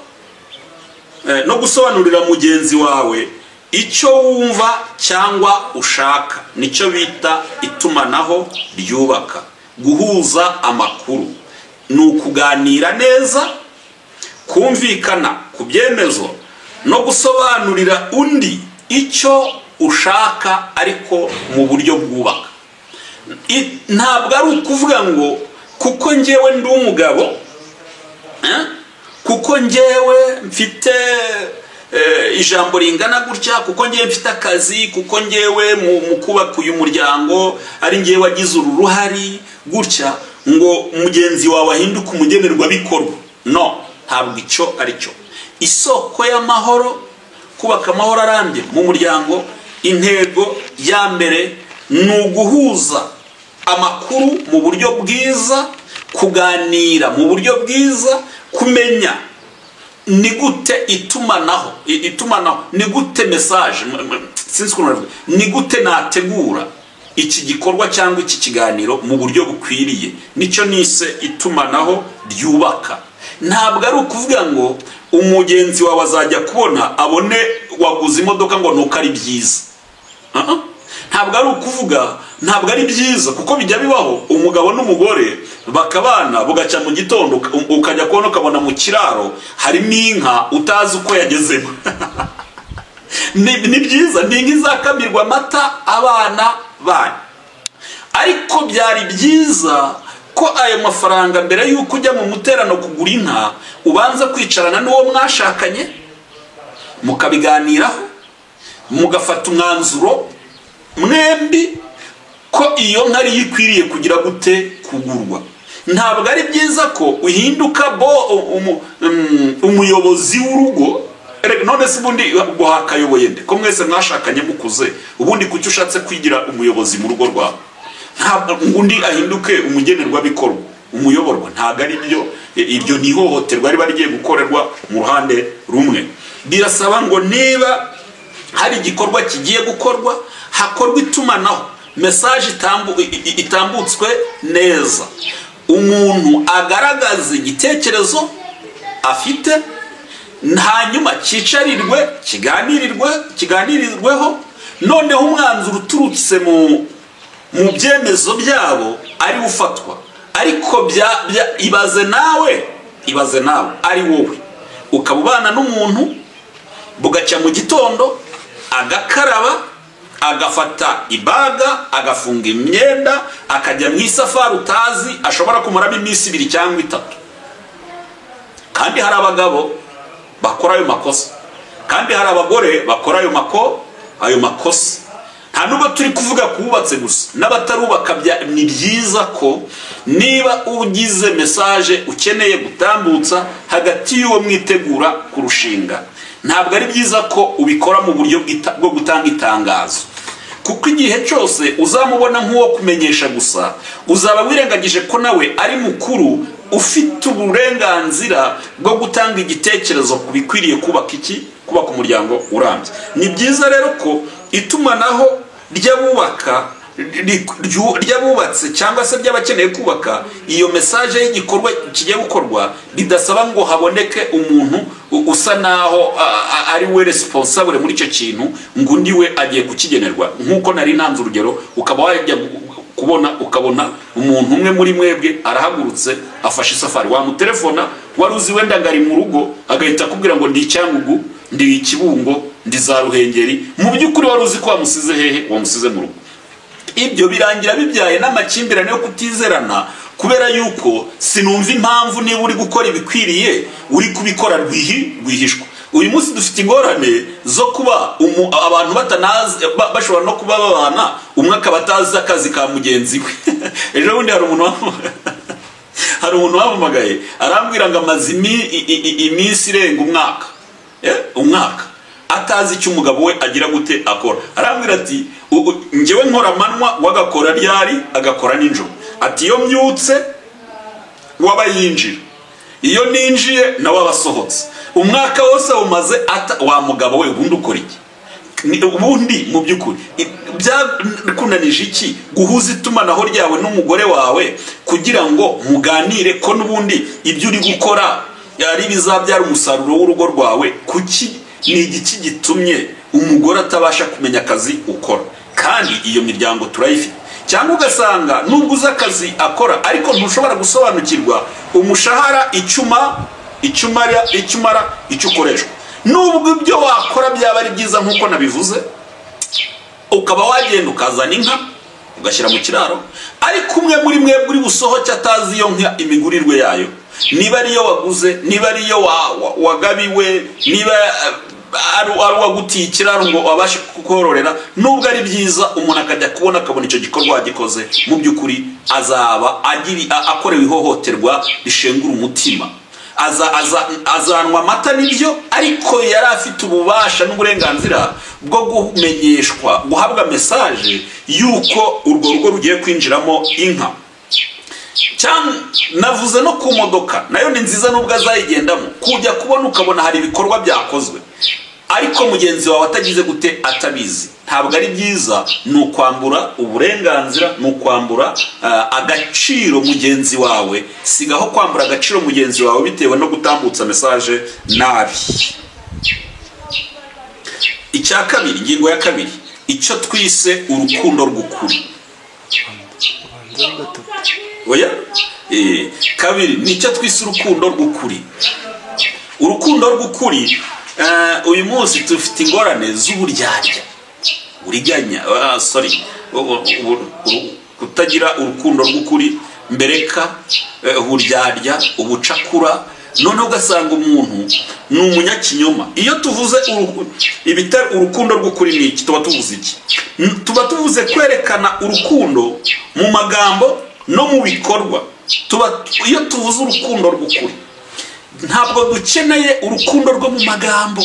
no gusobanurira mugenzi wawe icyo wumva cyangwa ushaka. Nicyo bita itumanaho ryubaka. Guhuza amakuru ni ukuganira neza, kumvikana ku byemezo no gusobanurira undi icyo ushaka ariko mu buryo bwubaka. Ntabwo ari ukuvuga ngo kuko njyewe ndi umugabo, kuko njyewe mfite ijambo ringana gutya, kuko njyewe mfite akazi, kuko njyewe mu kubaka uyu muryango ari njyewe wagize uruhari gutya, ngo mugenzi wawe ahinduke umugenerwabikorwa. No, ntabwo icyo ari cyo. Isoko y'amahoro, kubaka amahoro arambye mu muryango, intego ya mbere ni uguhuza amakuru mu buryo bwiza, kuganira mu buryo bwiza, kumenya ni gute itumanaho, ni gute message, sinzi ukuntu nabivuga, ni gute nategura iki gikorwa cyangwa iki kiganiro mu buryo bukwiriye. Nicyo nise itumanaho ryubaka. Ntabwo ari ukuvuga ngo umugenzi wawe azajya kubona abone waguze imodoka ngo nuko ari byiza. Ntabwo ari ukuvuga, ntabwo ari byiza, kuko bijya bibaho umugabo n'umugore bakabana bugacya mu gitondo ukajya kubona ukabona mu kiraro harimo inka utazi uko yagezemo. Ni byiza, ni inka izakamirwa amata abana banyu. Ariko byari byiza ko ayo mafaranga mbere yuko ujya mu muterano kugura inka ubanza kwicarana n'uwo mwashakanye mukabiganiraho, mugafata umwanzuro mwembi ko iyo nka ariyo ikwiriye kugira gute kugurwa. Ntabwo ari byiza ko uhinduka umuyobozi w'urugo. None se ubundi hakayoboye nde ko mwese mwashakanye mukuze? Ubundi kuki ushatse kwigira umuyobozi mu rugo rwawe? Ntabwo undi ahinduke umugenerwabikorwa, umuyoborwa. Ntabwo ari byo. Iryo ni ihohoterwa riba rigiye gukorerwa mu ruhande rumwe. Birasaba ngo niba hari igikorwa kigiye gukorwa, hakorwa itumanaho, message itambutswe neza, umuntu agaragaza igitekerezo afite, hanyuma cyicarirwe, kiganirirweho, noneho umwanzuro uturutse mu byemezo byabo ari ufatwa. Ariko ibaze nawe ari wowe ukaba ubana n'umuntu bugacya mu gitondo agakaraba, agafata ibaga, agafunga imyenda, akajya mu isafari utazi ashobora kumaramo iminsi 2 cyangwa 3. Kandi hari abagabo bakora ayo makosa, kandi hari abagore bakora ayo makosa. Nta nubwo turi kuvuga kubatse gusa, n'abatarubaka ni byiza ko niba ugize message ukeneye gutambutsa hagati y'uwo mwitegura kurushinga, ntabwo ari byiza ko ubikora mu buryo bwo gutanga itangazo, kuko igihe cyose uzamubona nk'uwo kumenyesha gusa, uzaba wirengagije ko nawe ari mukuru ufite uburenganzira bwo gutanga igitekerezo ku bikwiriye kubaka iki, kubaka umuryango urambye. Ni byiza rero ko itumanaho ry'abubaka, ry'abubatse cyangwa se ry'abakeneye kubaka, iyo message y'igikorwa kigiye gukorwa bidasaba ngo haboneke umuntu usa naho ari we responsable muri icyo kintu, ngo undi we agiye kukigenerwa. Nkuko nari ntanze urugero, ukaba wajya kubona ukabona umuntu umwe muri mwebwe arahagurutse afashe isafari, wamutelefona wari uzi wenda ngari mu rugo, agahita akubwira ngo ndi Icyangugu, ndi Ikibungo, ndi za Ruhengeri. Mu by'ukuri wari uzi ko wamusize hehe? Wamusize mu rugo. Ibyo birangira bibyaye n'amakimbirane yo kutizerana, Kubera yuko sinumva impamvu niba uri gukora ibikwiriye uri kubikora rwihishwa. Uyu munsi dufite ingorane zo kuba abantu batanazi, bashobora no kuba babana umwe akaba atazi akazi ka mugenzi we. Ejo bundi hari umuntu wampamagaye arambwira ngo amaze iminsi irenga umwaka, umwaka atazi icyo umugabo we agira gute akora. Arambwira ati njyewe nkora amanywa, wagakora ryari, agakora nijoro. Ati iyo mbyutse waba yinjira, iyo ninjiye nawe abasohotse. Umwaka wose umaze wa mugabo we ubundi ukora iki? Ubundi mu by'ukuri byakunanije iki guhuza itumanaho ryawe n'umugore wawe kugira ngo muganire ko n'ubundi ibyo uri gukora ari bizabyara umusaruro w'urugo rwawe? Kuki ni igiki gitumye umugore atabasha kumenya akazi ukora? Kandi iyo miryango turayifite. Cyangwa ugasanga nubwo uzi akazi akora ariko ntushobora gusobanukirwa umushahara, icyuma icyo umara, icyo ukoreshwa. Nubwo ibyo wakora byaba ari byiza nk'uko nabivuze, ukaba wagenda ukazana inka ugashyira mu kiraro, ariko umwe muri mwebwe uri busohoke atazi iyo nka imigurirwe yayo, niba ariyo waguze, niba ariyo wagabiwe, niba ari uwagutiye ikiraro ngo wabashe kukororera. Nubwo ari byiza umuntu akajya kubona akabona icyo gikorwa wagikoze, mu by'ukuri azaba akorewe ihohoterwa rishengura umutima. Azanwa amata nibyo, ariko yari afite ububasha n'uburenganzira bwo kumenyeshwa, guhabwa message yuko urwo rugo rugiye kwinjiramo inka. Cyangwa navuze no ku modoka, nayo ni nziza nubwo azayigendamo, kujya kubona ukabona hari ibikorwa byakozwe ariko mugenzi wawe atagize gute, atabizi. Ntabwo ari byiza, ni ukwambura uburenganzira, ni ukwambura agaciro mugenzi wawe. Sigaho kwambura agaciro mugenzi wawe bitewe no gutambutsa message nabi. Icya kabiri, ingingo ya kabiri, icyo twise urukundo rw'ukuri. Oya, kabiri ni icyo twise urukundo rw'ukuri. Urukundo rw'ukuri, uyu munsi dufite ingorane z'uburyarya, uriganya, sorry, kutagira urukundo rw'ukuri, mbereka uburyarya, ubucakura. Noneho ugasanga umuntu ni umunyakinyoma. Iyo tuvuze urukundo rw'ukuri ni iki, tuba tuvuze iki? Tuba tuvuze kwerekana urukundo mu magambo no mu bikorwa. Iyo tuvuze urukundo rw'ukuri, ntabwo dukeneye urukundo rwo mu magambo.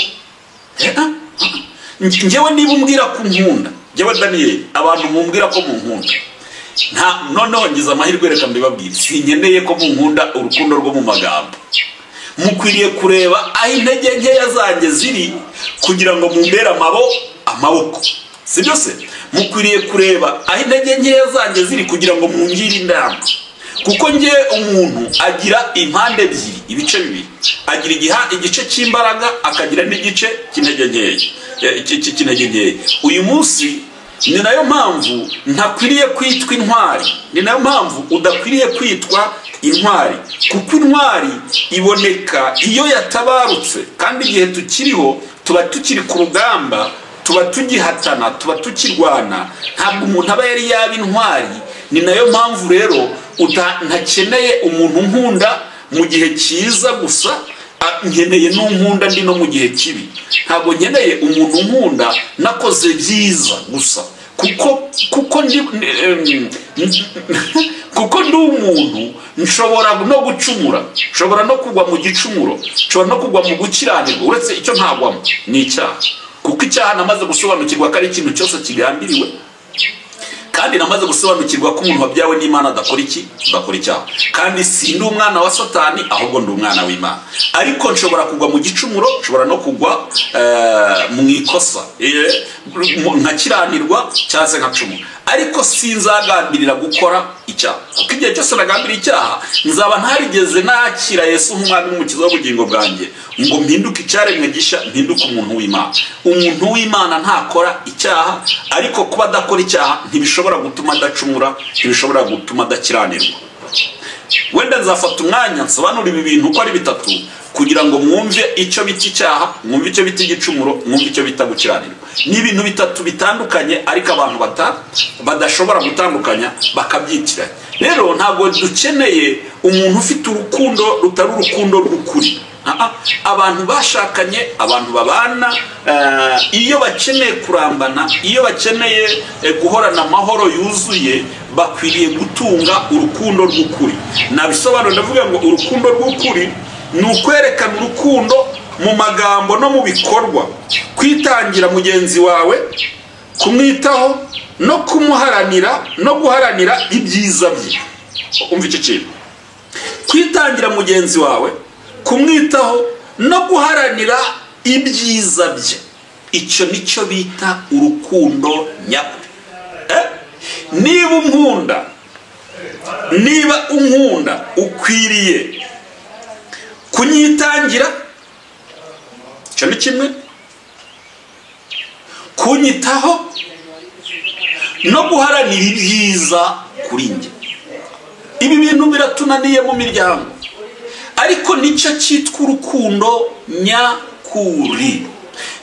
Njyewe niba umbwira ko unkunda, njyewe Daniel, abantu mumbwira ko munkunda, noneho ngize amahirwe reka mbibabwire, sinkeneye ko munkunda urukundo rwo mu magambo. Mukwiriye kureba aho intege nkeya zanjye ziri kugira ngo mumbere amaboko, si byo se? Mukwiriye kureba aho intege nkeya zanjye ziri kugira ngo mungire inama. Kuko nge umuntu agira impande ebyiri, ibice bibiri, agira igice cy'imbaraga akagira n'igice cy'intege nkeya. Uyu munsi ni nayo mpamvu ntakwiriye kwitwa intwari, ni nayo mpamvu udakwiriye kwitwa intwari, kuko intwari iboneka iyo yatabarutse. Kandi igihe tukiriho tuba tukiri ku rugamba, tuba tugihatana, tuba tukirwana, ntabwo umuntu aba yari yaba intwari. Ni nayo mpamvu rero ntakeneye umuntu nkunda mu gihe cyiza gusa, nkeneye n'unkunda ndi no mu gihe kibi. Ntabwo nkeneye umuntu nkunda nakoze byiza gusa, kuko ndi umuntu nshobora no gucumura, nshobora no kugwa mu gicumuro, nshobora no kugwa mu gukiranirwa. Uretse icyo ntagwamo ni icyaha, kuko icyaha namaze gusobanukirwa ko ari ikintu cyose kigambiriwe, kandi namaze gusobanukirwa ko umuntu wabyawe n'Imana adakora iki, adakora icyaha. Kandi si ndi umwana wa Satani, ahubwo ndi umwana w'Imana. Ariko nshobora kugwa mu gicumuro, nshobora no kugwa mu ikosa, nkakiranirwa cyangwa se nkacumura, ariko sinzagambirira gukora icyaha, kuko igihe cyose nagambiriye icyaha nzaba ntarigeze nakira Yesu nk'umwami n'umukiza w'ubugingo bwanjye ngo mpinduke icyaremwe gishya, mpinduke umuntu w'Imana. Umuntu w'Imana ntakora icyaha, ariko kuba adakora icyaha ntibishobora gutuma adacumura, ntibishobora gutuma adakiranirwa. Wenda nzafata umwanya nsobanura ibi bintu uko ari bitatu kugira ngo mwumve icyo bita icyaha, mwumve icyo bita igicumuro, mwumve icyo bita gukiranirwa. Ni ibintu bitatu bitandukanye ariko abantu badashobora gutandukanya bakabyitiranya. Rero ntabwo dukeneye umuntu ufite urukundo rutari urukundo rw'ukuri. Abantu bashakanye, abantu babana, iyo bakeneye kurambana, iyo bakeneye guhorana amahoro yuzuye, bakwiriye gutunga urukundo rw'ukuri. Nabisobanura ndavuga ngo urukundo rw'ukuri ni ukwerekana urukundo mu magambo no mu bikorwa, kwitangira mugenzi wawe, kumwitaho no kumuharanira no guharanira ibyiza bye. Umva iki kintu, kwitangira mugenzi wawe, kumwitaho no guharanira ibyiza bye, icyo nicyo bita urukundo nyakuri. Niba unkunda ukwiriye kunyitangira, icyo ni kimwe, kunyitaho no guharanira ibyiza kuri njye. Ibi bintu biratunaniye mu miryango, ariko nicyo cyitwa urukundo nyakuri.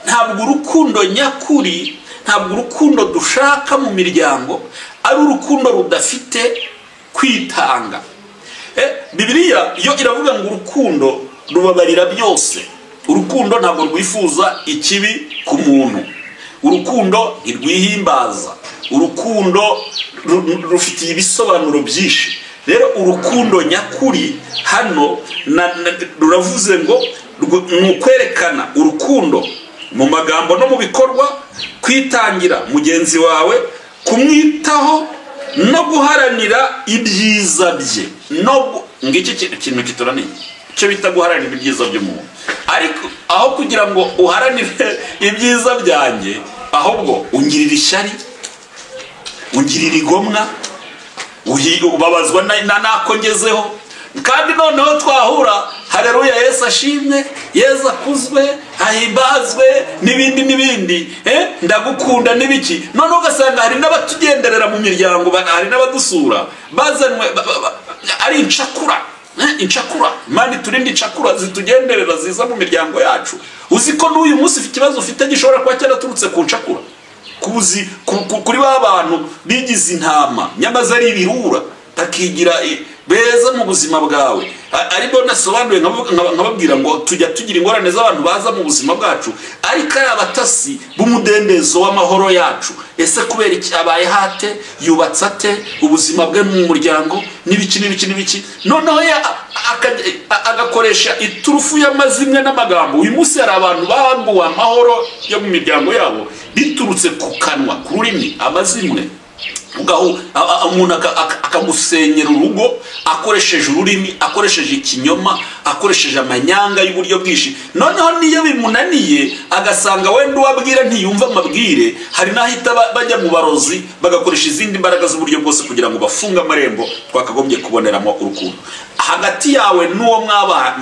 Ntabwo urukundo nyakuri, ntabwo urukundo dushaka mu miryango ari urukundo rudafite kwitanga. Bibiliya yo iravuga ngo urukundo rubabarira byose. Urukundo ntabwo rwifuza ikibi ku muntu. Urukundo ntirwihimbaza. Urukundo rufitiye ibisobanuro byinshi. Rero urukundo nyakuri hano ruravuze ngo ni ukwerekana urukundo mu magambo no mu bikorwa, kwitangira mugenzi wawe, kumwitaho no guharanira ibyiza bye. No ngiki kintu kituraniye icyo bita guharanira ibyiza by'umuntu. Ariko aho kugira ngo uharanire ibyiza byanjye, ahubwo ungirira ishyari, ungirira igomwa, ubabazwa nako ngezeho. Kandi noneho twahura, haleluya, Yesu ashimwe, Yesu akuzwe, ahimbazwe, n'ibindi n'ibindi, ndagukunda n'ibiki. Noneho ugasanga hari n'abatugenderera mu miryango, hari n'abadusura bazanwe ari incakura, incakura. Imana iturinde incakura zitugenderera ziza mu miryango yacu. Uzi ko n'uyu munsi ufite ikibazo ufite gishobora kuba cyaraturutse ku ncakura, kuri ba bantu bigize intama nyamaze ari ibirura, bakigira beza mu buzima bwawe. Ariko nasobanuye nkababwira ngo tujya tugira ingorane z'abantu baza mu buzima bwacu, ariko ari abatasi b'umudendezo w'amahoro yacu. Ese kubera iki abaye hate, yubatse ate ubuzima bwe mu muryango, n'ibiki n'ibiki n'ibiki. Noneho agakoresha iturufu y'amazimwe n'amagambo. Uyu munsi hari abantu bambuwe amahoro yo mu miryango yabo biturutse ku kanwa, ku rurimi, amazimwe. Umuntu akagusenyera urugo akoresheje ururimi, akoresheje ikinyoma, akoresheje amanyanga y'uburyo bwinshi. Noneho niyo bimunaniye agasanga wenda uwabwira ntiyumva amabwire, hari n'ahita bajya mu barozi bagakoresha izindi mbaraga z'uburyo bwose kugira ngo bafunge amarembo twakagombye kuboneramo urukundo. Hagati yawe n'uwo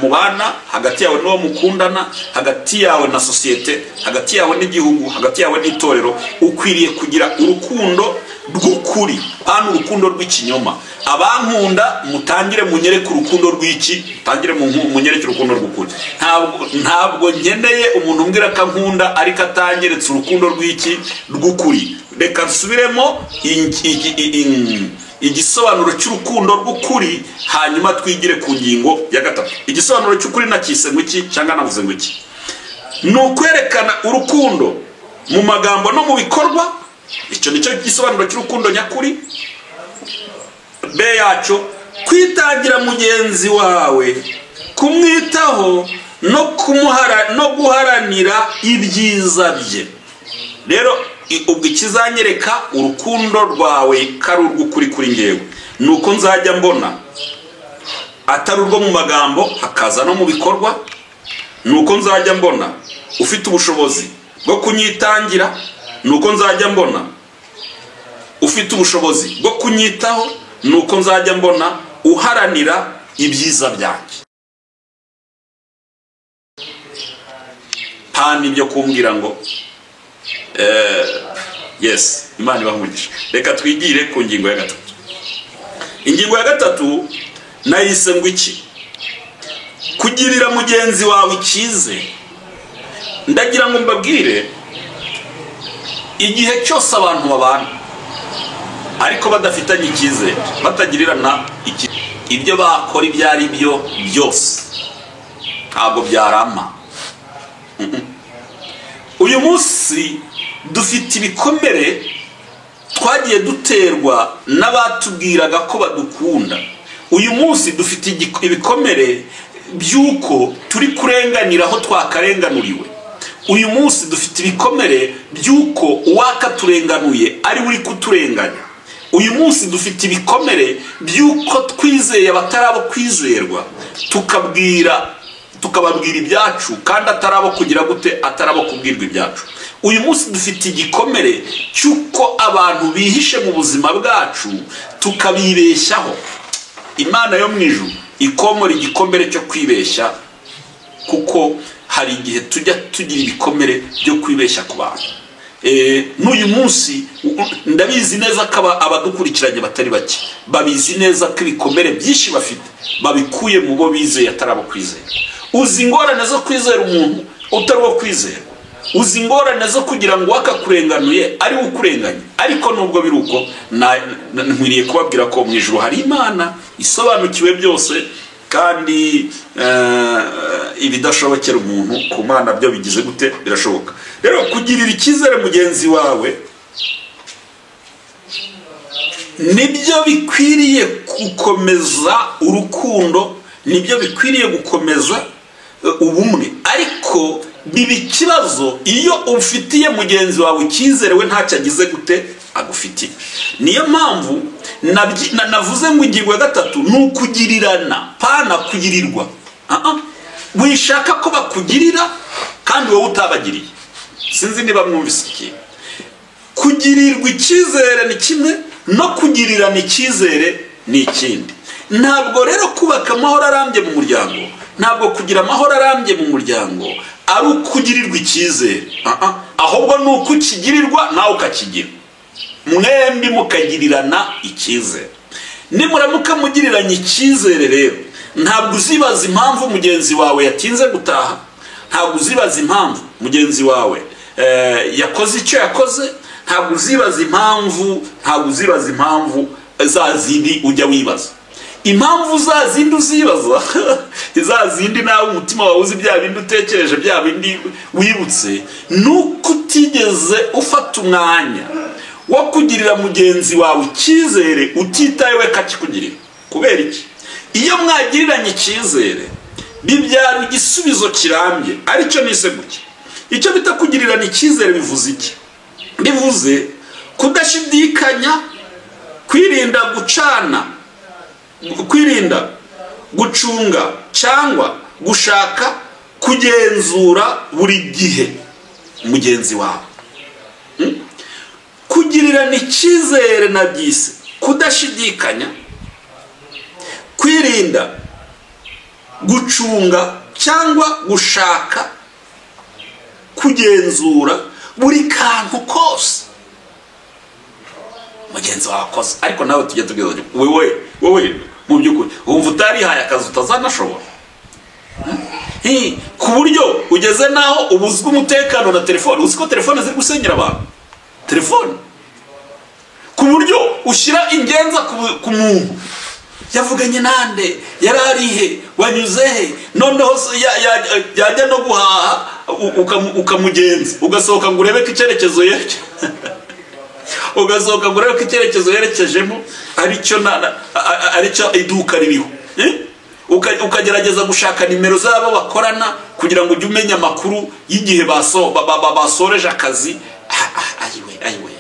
mubana, hagati yawe n'uwo mukundana, hagati yawe na sosiyete, hagati yawe n'igihugu, hagati yawe n'itorero, ukwiriye kugira urukundo rw'ukuri, hano urukundo rw'ikinyoma. Abankunda mutangire munyereke urukundo rw'iki, mutangire munyereke urukundo rw'ukuri. Ntabwo nkeneye umuntu umbwira ko ankunda ariko atanyeretse urukundo rw'iki, rw'ukuri. Reka nsubiremo igisobanuro cy'urukundo rw'ukuri, hanyuma twigire ku ngingo ya gatatu. Igisobanuro cy'ukuri nakise ngo iki cyangwa navuze ngo iki? Ni ukwerekana urukundo mu magambo no mu bikorwa. Icyo nicyo gisobanuro cy'urukundo nyakuri. B yacyo, kwitangira mugenzi wawe, kumwitaho no guharanira ibyiza bye. Rero ubwo ikizanyereka urukundo rwawe kari urw'ukuri kuri ngewe, nuko nzajya mbona atari urwo mu magambo hakaza no mu bikorwa, nuko nzajya mbona ufite ubushobozi bwo kunyitangira, nuko nzajya mbona ufite ubushobozi bwo kunyitaho, nuko nzajya mbona uharanira ibyiza byanjye. Pani ibyo kumbwira ngo yes, Imana ibahe umugisha. Reka twigire ku ngingo ya gatatu. Ingingo ya gatatu Nayise ngo iki? Kugirira mugenzi wawe icyizere. Ndagira ngo mbabwire, igihe cyose abantu babana ariko badafitanye icyizere, batagirirana ibyo bakora ibyo ari byo byose ntabwo byarama. Uyu munsi dufite ibikomere twagiye duterwa n'abatubwiraga ko badukunda. Uyu munsi dufite ibikomere by'uko turi kurenganira aho twakarenganuriwe. Uyu munsi dufite ibikomere by'uko uwakaturenganuye ari uri kuturenganya. Uyu munsi dufite ibikomere by'uko twizeye abatarabo kwizerwa, tukababwira ibyacu kandi atarabo kugira gute, atarabo kubwirwa ibyacu. Uyu munsi dufite igikomere cy'uko abantu bihishe mu buzima bwacu tukabibeshyaho. Imana yo mu ijuru ikomora igikomere cyo kwibeshya, kuko hari igihe tujya tugira ibikomere byo kwibeshya ku bantu. N'uyu munsi ndabizi neza ko abadukurikiranye batari bake babizi neza ko ibikomere byinshi bafite babikuye mu bo bizeye atarabo kwizera. Uzi ingorane zo kwizera umuntu utari uwo kwizera, uzi ingorane zo kugira ngo wakakurenganuye ari we ukurenganya. Ariko nubwo biri uko, nkwiriye kubabwira ko mu ijuru hari Imana isobanukiwe byose, kandi ibidashobokera umuntu ku Mana byo bigize gute, birashoboka. Rero kugirira icyizere mugenzi wawe nibyo bikwiriye gukomeza urukundo, nibyo bikwiriye gukomeza ubumwe. Ariko biba ikibazo iyo ufitiye mugenzi wawe icyizere we ntacyo agize gute agufitiye. Niyo mpamvu navuze ngo ingingo ya gatatu ni ukugirirana, pana kugirirwa. Wishaka ko bakugirira kandi wowe utabagiriye. Sinzi niba mwumvise iki. Kugirirwa icyizere ni kimwe, no kugirirana icyizere ni ikindi. Ntabwo rero kubaka amahoro arambye mu muryango, ntabwo kugira amahoro arambye mu muryango ari ukugirirwa icyizere, ahubwo ni ukukigirirwa nawe ukakigira, mwembi mukagirirana icyizere. Nimuramuka mugiriranye icyizere rero, ntabwo uzibaza impamvu mugenzi wawe yatinze gutaha, ntabwo uzibaza impamvu mugenzi wawe yakoze icyo yakoze, ntabwo uzibaza impamvu, ntabwo uzibaza impamvu za zindi ujya wibaza. Impamvu za zindi uzibaza za zindi nawe umutima wawe uzi bya bindi utekereje, bya bindi wibutse, nuko utigeze ufata umwanya wo kugirira mugenzi wawe icyizere utitaye we kakikugirira. Kubera iki? Iyo mwagiriranye icyizere bibyara igisubizo kirambye, aricyo nise gutya. Icyo bita kugirirana icyizere bivuze iki? Bivuze kudashidikanya, kwirinda gucana, kwirinda gucunga cyangwa gushaka kugenzura buri gihe mugenzi wawe. Kugirirana icyizere nabyise kudashidikanya, kwirinda gucunga cyangwa gushaka kugenzura buri kantu kose mugenzi wawe akoze. Ariko nawe tujye tubwira wewe mu by'ukuri wumva utarihaye akazi utazanashobora, ku buryo ugeze naho ubuzwe umutekano na telefone. Uzi ko telefone ziri gusenyera abantu, telefone, ku buryo ushyira ingenza ku muntu yavuganye nande, yari arihe, wanyuze he, noneho yajya no guhaha ukamugenza, ugasohoka ngo urebe ko icyerekezo yerekeje, ugasohoka ngo urebe ko icyerekezo yerekejemo aricyo iduka ririho. Ukagerageza gushaka nimero z'abo bakorana kugira ngo ujye umenya amakuru y'igihe basoreje akazi. Ayiwe ayiwe.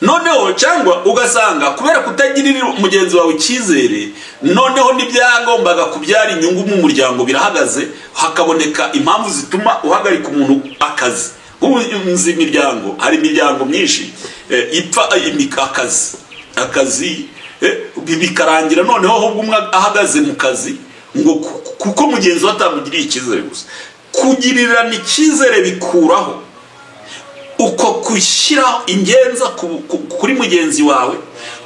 Noneho cyangwa ugasanga kubera kutagirira mugenzi wawe icyizere, noneho n'ibyagombaga kubyara inyungu mu muryango birahagaze, hakaboneka impamvu zituma uhagarika umuntu akazi. Ubu nzi imiryango, hari imiryango myinshi ipfa akazi bikarangira noneho ahubwo umwe ahagaze mu kazi ngo kuko mugenzi we atamugiriye icyizere gusa. Kugirirana icyizere bikuraho uko gushyira ingenza kuri mugenzi wawe,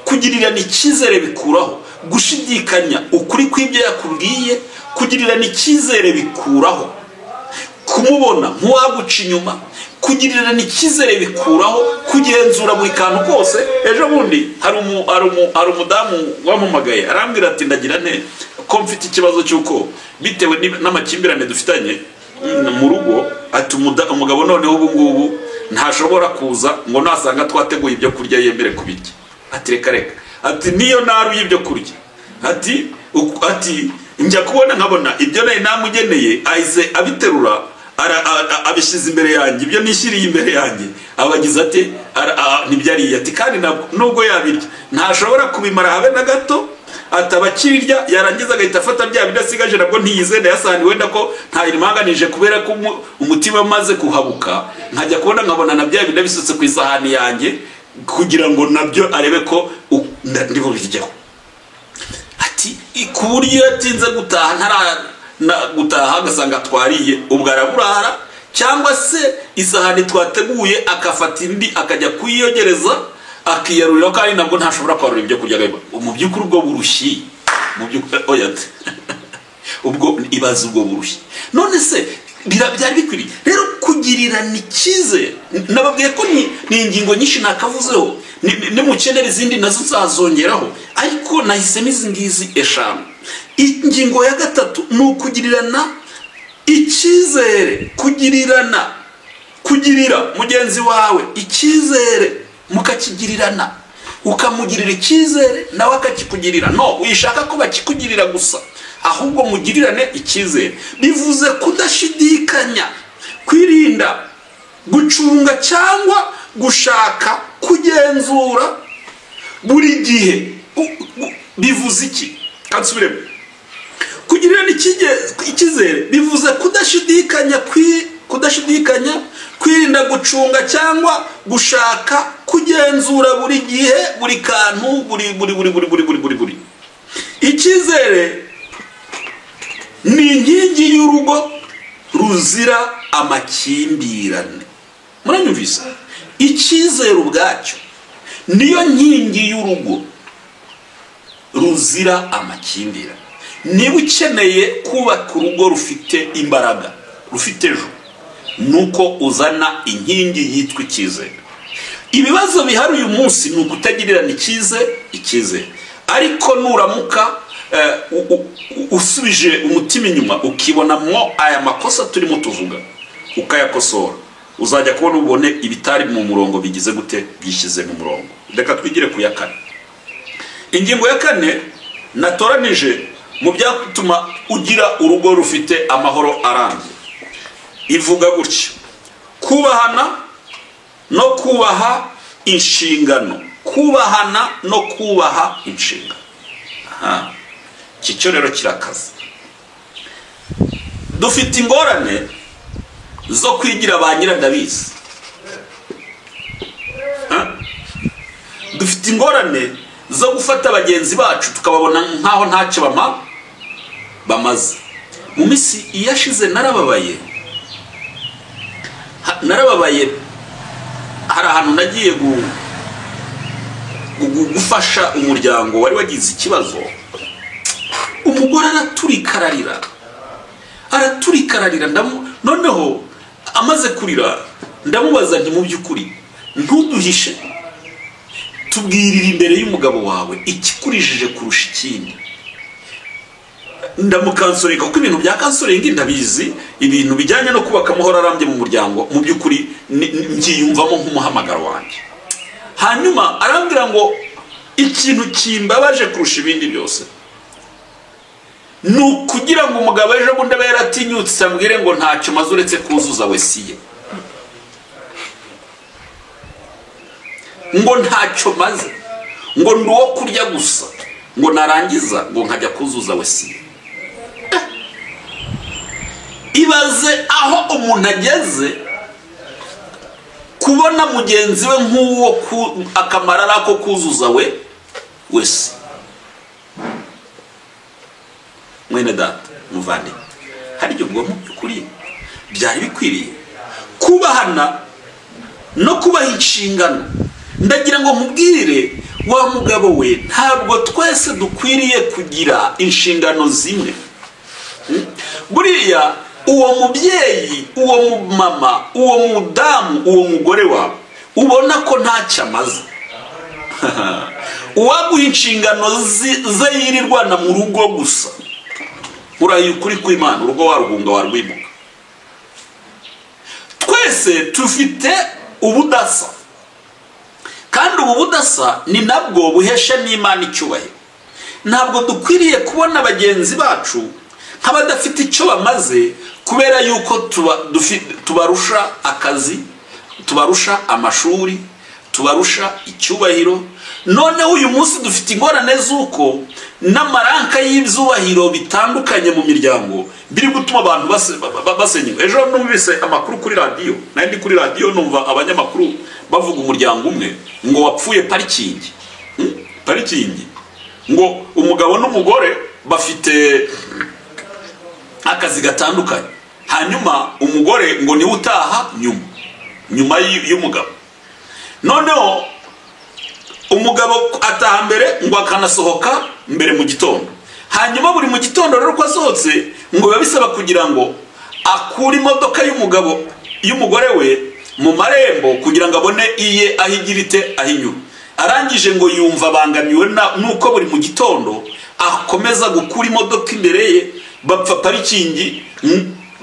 Kugirirana icyizere bikuraho gushidikanya ukuri kw'ibyo yakubwiye. Kugirirana icyizere bikuraho kumubona nk'uwaguca inyuma. Kugirirana icyizere bikuraho kugenzura buri kantu kose. Ejo bundi hari umudamu wampamagaye arambwira ati ndagira nte ko mfite ikibazo cy'uko bitewe n'amakimbirane dufitanye mu rugo, ati umugabo noneho ubu ngubu ntashobora kuza ngo nasanga twateguye ibyo kurya yemere kubirya. Ati reka reka, ati niyo naruye ibyo kurya, ati njya kubona nkabona ibyo nari namugeneye ahise abiterura abishyize imbere yanjye, ibyo nishyiriye imbere yanjye abagize ati ntibyariye. Ati kandi nubwo yabirya ntashobora kubimara habe na gato, atabakirya yarangiza agahita afata bya bidasigaje nabwo ntiyizenda yasahani wenda ko ntayimanganije kubera ko umutima umaze kuhabuka, nkajya kubona nkabona na bya bidabisutse ku isahani yanjye kugira ngo nabyo arebe ko ndi bubiryeho. Ati ku buryo yatinze gutaha gutaha agasanga twariye ubwo araburara, cyangwa se isahani twateguye akafata indi akajya kuyiyogereza akiyarurira, kandi nabwo ntashobora kwarura ibyo kurya. Mu by'ukuri ubwo burushyi, mu by'ukuri oya ubwo ibaza ubwo burushyi. None se byari bikwiriye rero kugirirana icyizere? Nababwiye ko ni ingingo nyinshi nakavuzeho, nimukenera izindi nazo nzazongeraho, ariko nahisemo izi ngizi 5. Ingingo ya 3 ni ukugirirana icyizere. Kugirira mugenzi wawe icyizere, mukakigirirana, ukamugirira icyizere nawe akakikugirira. No wishaka ko bakikugirira gusa, ahubwo mugirirane icyizere. Bivuze kudashidikanya, kwirinda gucunga cyangwa gushaka kugenzura buri gihe. Bivuze iki? Kansubiremo. Kugirirana icyizere bivuze kudashidikanya, kwirinda gucunga cyangwa gushaka kugenzura buri gihe, buri kantu, buri buri buri buri buri buri buri. Icyizere ni inkingi y'urugo ruzira amakimbirane. Muranyumvise? Icyizere ubwacyo niyo nkingi y'urugo ruzira amakimbirane. Niba ukeneye kubaka urugo rufite imbaraga, rufite ejo, nuko uzana inkingi yitwa icyizere. Ibibazo bihari uyu munsi ni ukutagirirana icyizere. Ariko nuramuka usubije umutima inyuma ukibonamo aya makosa turimo tuvuga ukayakosora, uzajya kubona ubone ibitari mu murongo bigize gute byishyize mu murongo. Reka twigire ku ya 4. Ingingo ya 4 natoranije mu byatuma ugira urugo rufite amahoro arambye ivuga gutya: kubahana no kubaha inshingano. Kubahana no kubaha inshingano. Aha, iki cyo rero kirakaza. Dufite ingorane zo kwigira ba nyirandabizi. Dufite ingorane zo gufata bagenzi bacu tukababona nkaho ntacyo bamaze. Mu minsi iyashize narababaye, hari ahantu nagiye gufasha umuryango wari wagize ikibazo. Umugore araturikararira, noneho amaze kurira ndamubaza nti mu by'ukuri ntuduhishe, tubwirire imbere y'umugabo wawe ikikurijije kurusha ikindi. Ndamukansoringa kuko ibintu bya kansoringa ndabizi, ibintu bijyanye no kubaka amahoro arambye mu muryango mu by'ukuri mbyiyumvamo nk'umuhamagaro wanjye. Hanyuma arambwira ngo ikintu kimbabaje kurusha ibindi byose ni ukugira ngo umugabo ejo bundi abe yaratinyutse ambwire ngo ntacyo maze uretse kuzuza wesiye, ngo ntacyo maze, ngo ndi uwo kurya gusa, ngo narangiza ngo nkajya kuzuza wesiye. Ibaze aho umuntu ageze kubona mugenzi we nk'uwo akamaro ko kuzuza we wese. Mwene data muvandimwe, hari ibyo ubwo mu by'ukuri byari bikwiriye kubahana no kubaha inshingano. Ndagira ngo nkubwire, Wa mugabo we, ntabwo twese dukwiriye kugira inshingano zimwe. Buriya uwo mubyeyi, uwo mumama, uwo mudamu, uwo mugore wawe ubona ko ntacyo amaze, uwaguha inshingano ze yirirwana mu rugo gusa, uraye ukuri kw'Imana, urugo waruhunga warwimuka. Twese tufite ubudasa, kandi ubu budasa ni nabwo buhesha n'Imana icyubahiro. Ntabwo dukwiriye kubona bagenzi bacu nk'abadafite icyo bamaze kubera yuko tubarusha akazi, tubarusha amashuri, tubarusha icyubahiro. Noneho uyu munsi dufite ingorane z'uko n'amaranka y'ibyubahiro bitandukanye mu miryango biri gutuma abantu basenyuka. Ejo numvise amakuru kuri radiyo, nari ndi kuri radiyo numva abanyamakuru bavuga umuryango umwe ngo wapfuye parikingi. Parikingi ngo umugabo n'umugore bafite akazi gatandukanye, hanyuma umugore ngo niwe utaha nyuma y'umugabo. Noneho umugabo ataha mbere ngo akanasohoka mbere mu gitondo, hanyuma buri mu gitondo rero uko asohotse ngo biba bisaba kugira ngo akure imodoka y'umugabo y'umugore we mu marembo kugira ngo abone iye aho igira ite, aho inyura. Arangije ngo yumva abangamiwe nuko buri mu gitondo akomeza gukura imodoka imbere ye, bapfa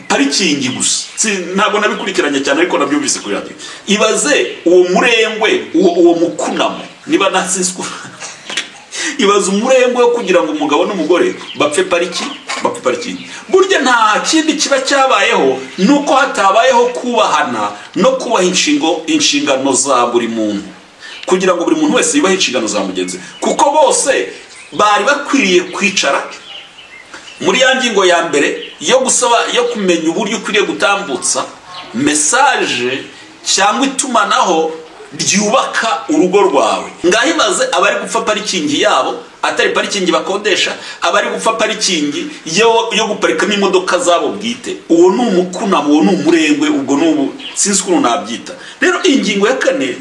parikingi gusa. Ntabwo nabikurikiranye cyane ariko nabyumvise kuri radio. Ibaze uwo murengwe, uwo mukunamo, niba nasinswe. Ibaze umurengwe wo kugira ngo umugabo n'umugore bapfe parikingi. Burya nta kindi kiba cyabayeho nuko hatabayeho kubahana no kubaha inshingano za buri muntu, kugira ngo buri muntu wese yubahe inshingano za mugenzi we, kuko bose bari bakwiriye kwicara muri ya ngingo ya mbere yo gusaba, yo kumenya uburyo ukwiriye gutambutsa message cyangwa itumanaho ryubaka urugo rwawe. Ngaho ibaze abari gupfa parikingi yabo atari parikingi bakodesha, abari gupfa parikingi yo guparikamo imodoka zabo bwite. Uwo ni umukunamo, uwo ni umurengwe, ubwo ni ubu sinzi ukuntu nabyita. Rero ingingo ya kane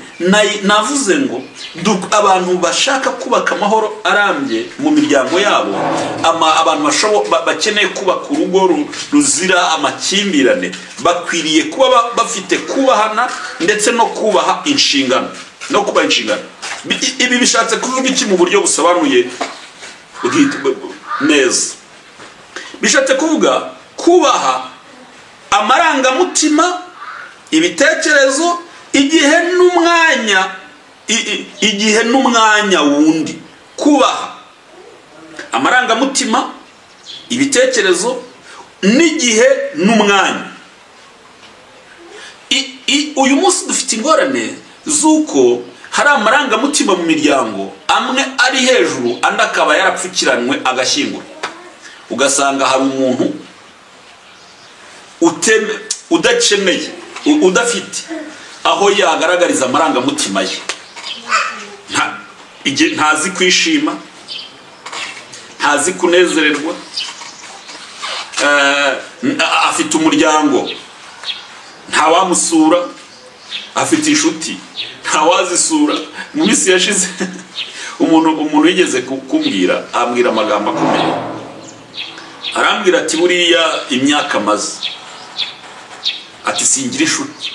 navuze ngo abantu bashaka kubaka amahoro arambye mu miryango yabo, abantu bakeneye kubaka urugo ruzira amakimbirane, bakwiriye kuba bafite kubahana ndetse no kubaha inshingano, no kubaha inshingano. Ibi bishatse kuvuga iki mu buryo busobanuye neza? Bishatse kuvuga kubaha amarangamutima, ibitekerezo, igihe n'umwanya, igihe n'umwanya wundi. Kubaha amarangamutima, ibitekerezo, n'igihe n'umwanya. Uyu munsi dufite ingorane z'uko hari amarangamutima mu miryango amwe ari hejuru andi akaba yarapfukiranwe agashyingura. Ugasanga hari umuntu udakemeye, udafite aho yagaragariza amarangamutima ye, ntazi kwishima, ntazi kunezererwa, afite umuryango ntawamusura, afite inshuti ntawazisura. Mu minsi yashize umuntu yigeze kumbwira, ambwira amagambo akomeye, arambwira ati buriya imyaka maze, ati singira inshuti,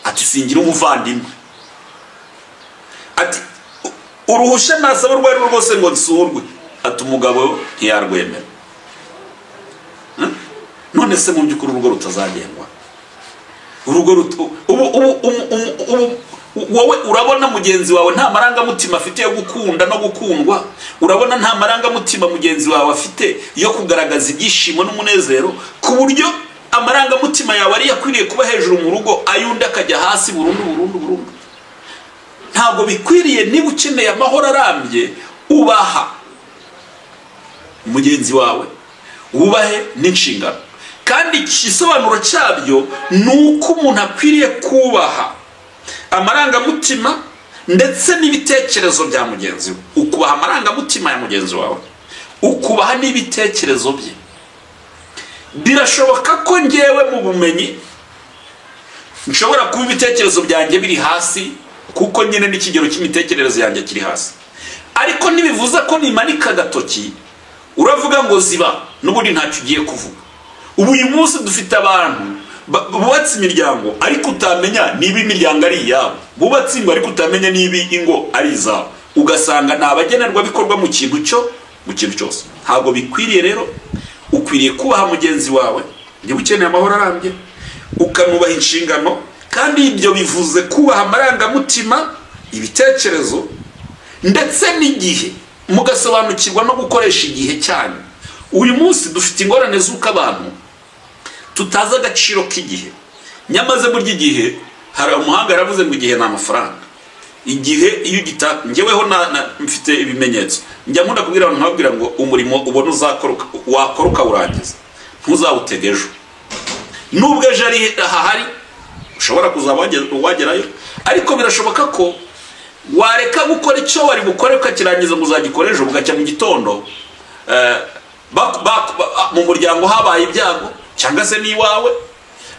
ati singira umuvandimwe, ati uruhushya nasaba urwo ari rwo rwose ngo nsurwe, ati umugabo ntiyarwemera. None se mu by'ukuri urugo rutazagengwa, urugo wowe urabona mugenzi wawe nta marangamutima afite yo gukunda no gukundwa, urabona nta marangamutima mugenzi wawe afite yo kugaragaza ibyishimo n'umunezero, ku buryo amarangamutima yawe ari yakwiriye kuba hejuru mu rugo ayundi akajya hasi burundu burundu burundu. Ntabwo bikwiriye. Niba ukeneye amahoro arambye, ubaha mugenzi wawe, wubahe n'inshingano. Kandi igisobanuro cyabyo ni uko umuntu akwiriye kubaha amarangamutima ndetse n'ibitekerezo bya mugenzi we. Ukubaha amarangamutima ya mugenzi wawe, ukubaha n'ibitekerezo bye. Birashoboka ko ngewe mu bumenyi nshobora kuba ibitekerezo byanjye biri hasi Kuko nyine n'ikigero cy'imitekerereze yanjye kiri hasi. Ariko ntibivuze ko nimanika agatoki uravuga ngo ziba n'ubundi ntacyo ugiye kuvuga. Ubu uyu munsi dufite abantu bubatse imiryango ariko utamenya niba imiryango ari iyabo, bubatse ingo ariko utamenya niba ingo ari izabo, ugasanga ni abagenerwabikorwa mu kintu cyo mu kintu cyose. Ntabwo bikwiriye rero, ukwiriye kubaha mugenzi wawe niba ukeneye amahoro arambye, ukanubaha inshingano, kandi ibyo bivuze kubaha amarangamutima, ibitekerezo ndetse n'igihe, mugasobanukirwa no gukoresha igihe cyanyu. Uyu munsi dufite ingorane z'uko abantu tutazi agaciro k'igihe. Nyamaze burya igihe, hari umuhanga yaravuze ngo igihe ni amafaranga. Igihe iyo ugita, njyeweho mfite ibimenyetso, njya nkunda kubwira abantu nkababwira ngo umurimo ubona uzakora wakora ukawurangiza, ntuzawutege ejo. Nubwo ejo ari hahari ushobora kuzaba wagerayo, ariko birashoboka ko wareka gukora icyo wari bukore ukakirangiza ngo uzagikora ejo, bugacya mu gitondo mu muryango habaye ibyago, cyangwa se n'iwawe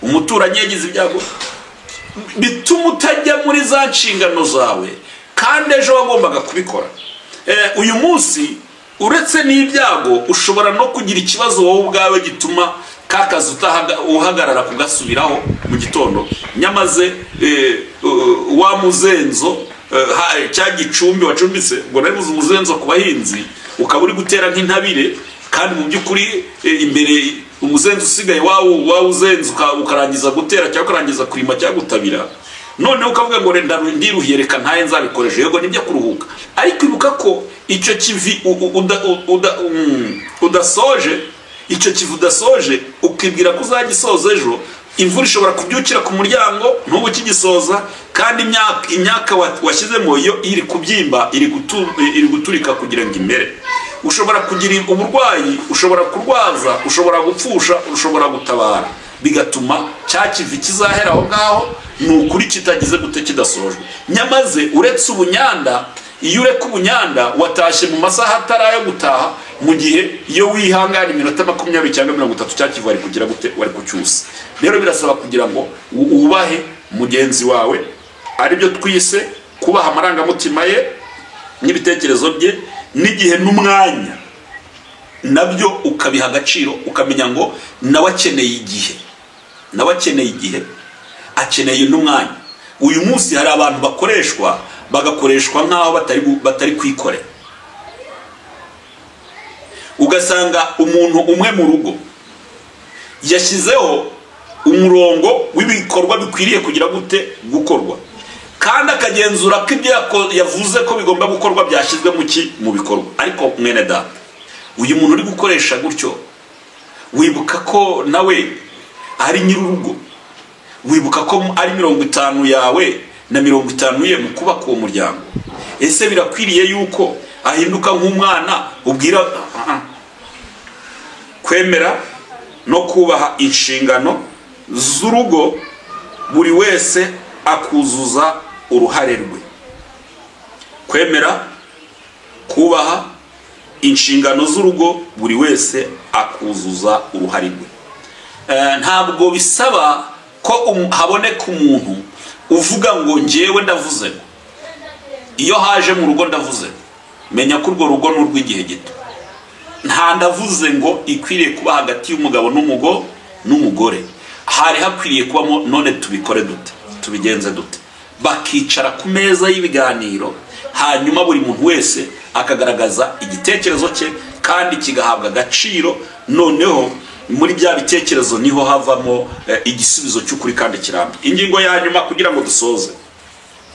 umuturanyi yagize ibyago, bituma utajya muri za nshingano zawe kandi ejo wagombaga kubikora. Uyu munsi uretse n'ibyago ushobora no kugira ikibazo wowe ubwawe gituma kakazi uhagarara kugasubiraho mu gitondo, nyamaze wa muzenzo cya gicumbi wacumbitse, ngo nari muzi umuzenzo ku bahinzi, ukaba uri gutera nk'intabire, kandi mu by'ukuri imbere umuzenzo usigaye wawuzenze ukarangiza gutera cyangwa ukarangiza kurima cyangwa gutabira, noneho ukavuga ngo ndiruhiye reka ntaye nzabikoresha. Yego nibyo kuruhuka, ariko ibuka ko icyo kivi udasoje, icyo kivi udasoje ukibwira ko uzagisoza ejo, imvura ishobora kubyukira ku muryango ntubu ukigisoza, kandi imyaka washyizemo yo iri kubyimba, iri guturika kugira ngo imere. Ushobora kugira uburwayi, ushobora kurwaza, ushobora gupfusha, ushobora gutabara, bigatuma cya kivi kizahera aho ngaho ni ukuri kitagize gute, kidasojwe. Nyamaze uretse ubunyanda, iyo ureka ubunyanda watashye mu masaha atari ayo gutaha, mu gihe iyo wihangana iminota 20 cyangwa 30 cya kivi wari kugira gute, wari kucyusa. Rero birasaba kugira ngo wubahe mugenzi wawe, aribyo twise kubaha amarangamutima ye n'ibitekerezo bye n'igihe n'umwanya, nabyo ukabiha agaciro, ukamenya ngo nawe akeneye igihe, nawe akeneye igihe, akeneye n'umwanya. Uyu munsi hari abantu bakoreshwa, bagakoreshwa nk'aho batari kwikorera. Ugasanga umuntu umwe mu rugo yashyizeho umurongo w'ibikorwa bikwiriye kugira gute gukorwa, kandi akagenzura ko ibyo yavuze ko bigomba gukorwa byashyizwe mu bikorwa. Ariko mwene data, uyu muntu uri gukoresha gutyo, wibuka ko nawe ari nyir'urugo, wibuka ko ari 50 yawe na 50 ye mu kubaka uwo muryango. Ese birakwiriye yuko ahinduka nk'umwana ubwira? Kwemera no kubaha inshingano z'urugo, buri wese akuzuza uruhare rwe. Kwemera kubaha inshingano z'urugo, buri wese akuzuza uruhare rwe. Ntabwo bisaba ko haboneka umuntu uvuga ngo njyewe ndavuze ngo iyo haje mu rugo ndavuze, menya ko urwo rugo n'urw'igihe gito. Nta ndavuze ngo ikwiriye kuba hagati y'umugabo n'umugore, hari hakwiriye kubamo none tubikore dute, tubigenze dute. Bakicara ku meza y'ibiganiro, hanyuma buri muntu wese akagaragaza igitekerezo cye kandi kigahabwa agaciro. Noneho muri bya bitekerezo niho havamo igisubizo cy'ukuri kandi kirambye. Ingingo ya nyuma kugira ngo dusoze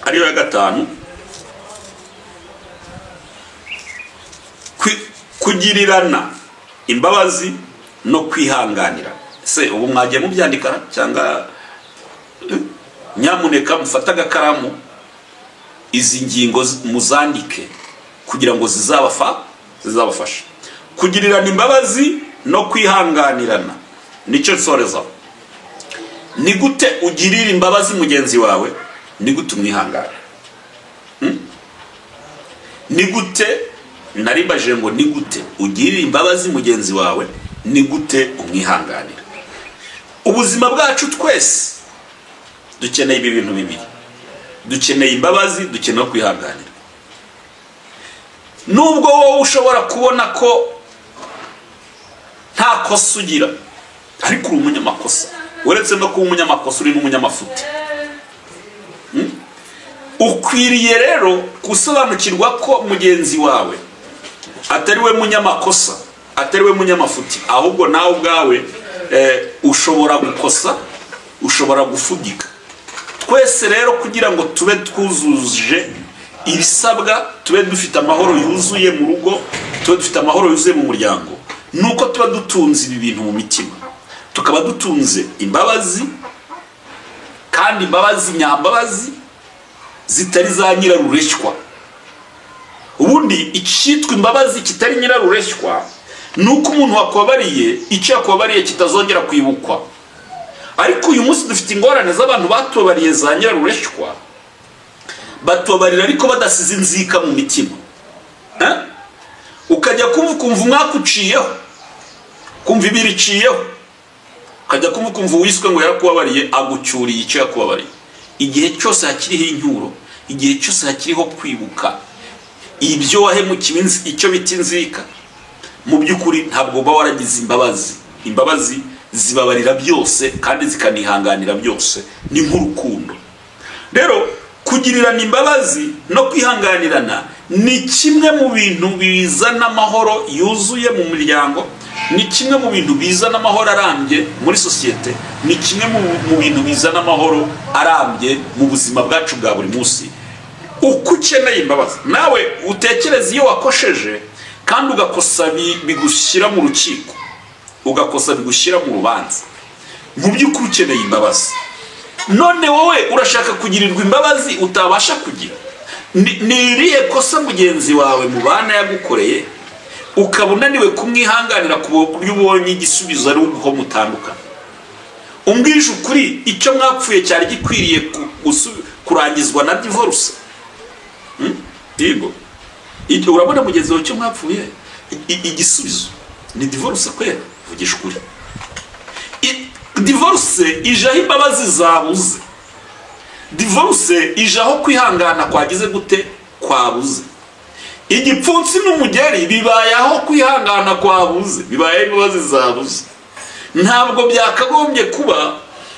ariyo ya 5, kugirirana imbabazi no kwihanganira. Se ubu mwagiye mubyandika cyangwa nyamuneka mufate agakaramu, izi ngingo muzandike kugira ngo zizabafasha. Kugirirana imbabazi no kwihanganirana nicyo nsoreza. Ni gute ugirira imbabazi mugenzi wawe? Ni gute umwihangana? Ni gute naribaje ngo ni gute ugirira imbabazi mugenzi wawe, ni gute umwihanganira? Ubuzima bwacu twese dukeneye ibi bintu bibiri: Dukeneye imbabazi, dukeneye kwihanganira. Nubwo wowe ushobora kubona ko nta kosa ugira, ariko uri umunyamakosa. Uretse no kuba umunyamakosa, uri n'umunyamafuti. Ukwiriye rero gusobanukirwa ko mugenzi wawe atari we munyamakosa, atari we munyamafuti, ahubwo nawe ubwawe ushobora gukosa, ushobora gufudika. Twese rero kugira ngo tube twuzuje ibisabwa, tube dufite amahoro yuzuye mu rugo, tube dufite amahoro yuzuye mu muryango, nuko tuba dutunze ibi bintu mu mitima, tukaba dutunze imbabazi, kandi imbabazi nyambabazi zitari za nyirarureshywa. Ubundi icyitwa imbabazi kitari nyirarureshywa nuko umuntu wakubabariye icyo yakubabariye kitazongera kwibukwa. Ariko uyu munsi dufite ingorane z'abantu batubabariye za nyirarureshywa, batubabarira ariko badasize inzika mu mitima. Ukajya kumva umwaka uciyeho, kumva ibiri iciyeho, ukajya kumva uwiswe ngo yarakubabariye agucyuriye icyo yakubabariye. Igihe cyose hakiriho incyuro, igihe cyose hakiriho kwibuka ibyo wahemukiwe, icyo bita inzika, mu by'ukuri ntabwo uba waragize imbabazi. Imbabazi zibabarira byose kandi zikanihanganira byose, ni nk'urukundo. Rero kugirirana imbabazi no kwihanganirana ni kimwe mu bintu bizana amahoro yuzuye mu muryango, ni kimwe mu bintu bizana amahoro arambye muri sosiyete, ni kimwe mu bintu bizana amahoro arambye mu buzima bwacu bwa buri munsi. Uko ukeneye imbabazi, nawe utekereze iyo wakosheje kandi ugakosa bigushyira mu rukiko, ugakosa bigushyira mu rubanza, mu by'ukuri ukeneye imbabazi. None wowe urashaka kugirirwa imbabazi utabasha kugira. Ni irihe kosa mugenzi wawe mubana yagukoreye ukaba unaniwe kumwihanganira ku buryo ubonye igisubizo ari uko mutandukana? Umbwije ukuri, icyo mwapfuye cyari gikwiriye kurangizwa na divorce. Yego, urabona mugenzi wawe icyo mwapfuye, igisubizo ni divorce kwera. Vugisha ukuri, divorce ijaho imbabazi zabuze, divorce ijaho kwihangana kwagize gute kwabuze. Igipfunsi n'umugeri bibaye aho kwihangana kwabuze, bibaye imbabazi zabuze. Ntabwo byakagombye kuba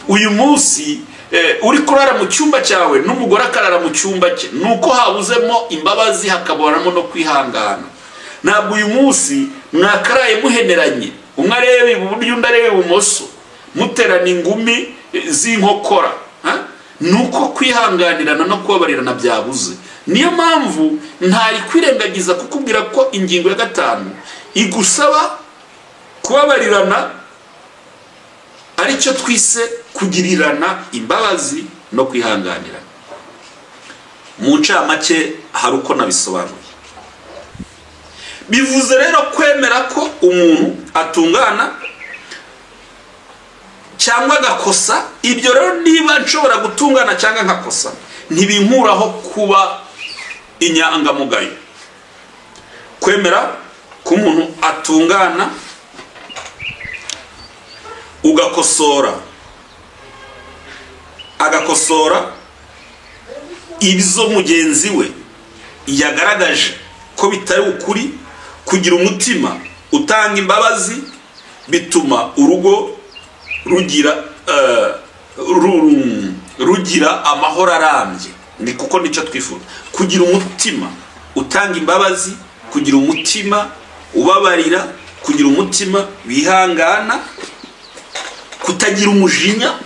uyu munsi uri kurara mu cyumba cyawe n'umugore akarara mu cyumba cye, nuko habuzemo imbabazi hakaboramo no kwihangana. Ntabwo uyu munsi mwakaraye muheneranye, umwe areba iburyo undi areba ibumoso, muterana ingumi z'inkokora, nuko kwihanganirana no kubabarirana byabuze. Niyo mpamvu ntari kwirengagiza kukubwira ko ingingo ya 5 igusaba kubabarirana, aricyo twise kugirirana imbabazi no kwihanganirana. Mu ncamake hari uko nabisobanuye. Bivuze rero kwemera ko umuntu atungana cyangwa agakosa. Ibyo rero niba nshobora gutungana cyangwa nkakosa, ntibinkuraho kuba inyangamugayo. Kwemera ko umuntu atungana, ugakosora, agakosora ibyo mugenzi we yagaragaje ko bitari ukuri. Kugira umutima utanga imbabazi bituma urugo rugira amahoro arambye. Ni kuko nicyo twifuza, kugira umutima utanga imbabazi, kugira umutima ubabarira, kugira umutima wihangana, kutagira umujinya.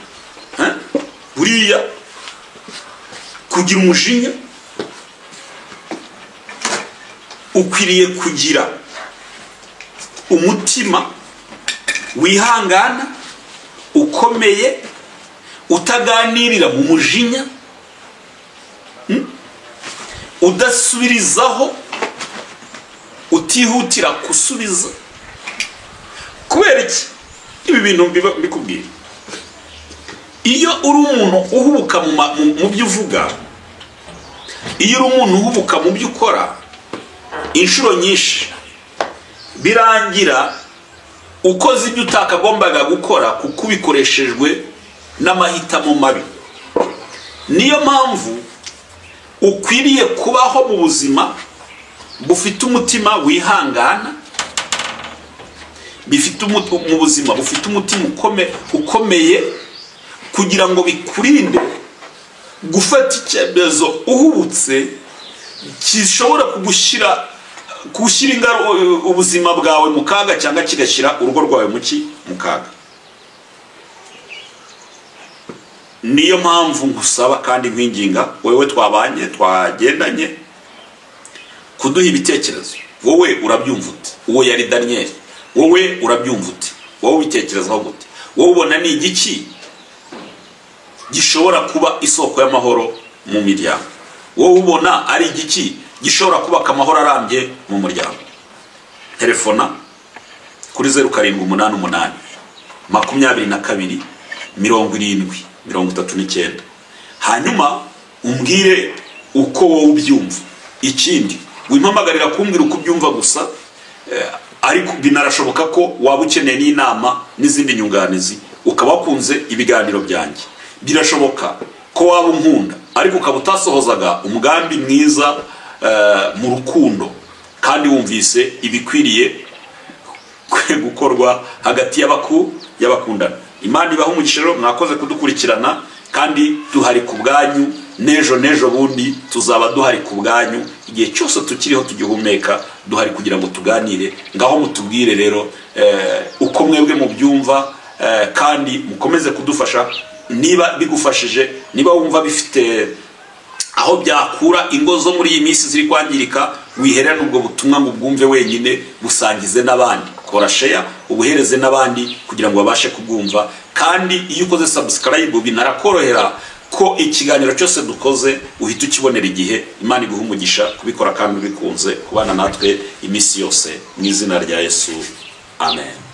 Buriya kugira umujinya, ukwiriye kugira umutima wihangana, ukomeye, utaganirira mu mujinya, udasubirizaho, utihutira gusubiza. Kubera iki ibi bintu mbikubwira? Iyo uri umuntu uhubuka mu byo uvuga, iyo uri umuntu uhubuka mu byo ukora, inshuro nyinshi birangira ukoze ibyo utakagombaga gukora kuko ubikoreshejwe n'amahitamo mabi. Niyo mpamvu Ukwiriye kubaho mu buzima bufite umutima wihangana, bifite mu buzima bufite umutima ukomeye, kugira ngo bikurinde gufata icyemezo uhubutse gishobora kugushyira ubuzima bwawe mu kaga, cyangwa kigashyira urugo rwawe mu kaga. Niyo mpamvu nkusaba kandi nkwinginga, wowe twabanye twagendanye, kuduha ibitekerezo. Wowe urabyumva ute? Uwo yari Daniel. Wowe urabyumva ute? Wowe ubitekerezaho gute? Wowe ubona ni igiki gishobora kuba isoko y'amahoro mu miryango? Wowe ubona ari igiki gishobora kubaka amahoro arambye mu muryango? Telefona kuri 0788 22 70 39, hanyuma umbwire uko wowe ubyumva. Ikindi, wimpamagarira kumbwira uko ubyumva gusa, ariko binarashoboka ko waba ukeneye n'inama n'izindi nyunganizi, ukaba wakunze ibiganiro byanjye. Birashoboka ko waba unkunda ariko ukaba utasohozaga umugambi mwiza mu rukundo, kandi wumvise ibikwiriye gukorwa hagati y'abakundana. Imana ibahe umugisha rero, mwakoze kudukurikirana, kandi duhari ku bwanyu n'ejo n'ejo bundi tuzaba duhari ku bwanyu, igihe cyose tukiriho tugihumeka duhari kugira ngo tuganire. Ngaho mutubwire rero uko mwebwe mubyumva, kandi mukomeze kudufasha. Niba bigufashije, niba wumva bifite aho byakura ingo zo muri iyi minsi ziri kwangirika, wihererane ubwo butumwa ngo ubwumve wenyine, busangize n'abandi. Kora share, ubuhereze n'abandi kugira ngo babashe kubwumva. Kandi iyo ukoze subscribe binarakorohera ko ikiganiro cyose dukoze uhita ukibonera igihe. Imana iguhe umugisha kubikora kandi ubikunze, kubana natwe iminsi yose, mu izina rya Yesu, amen.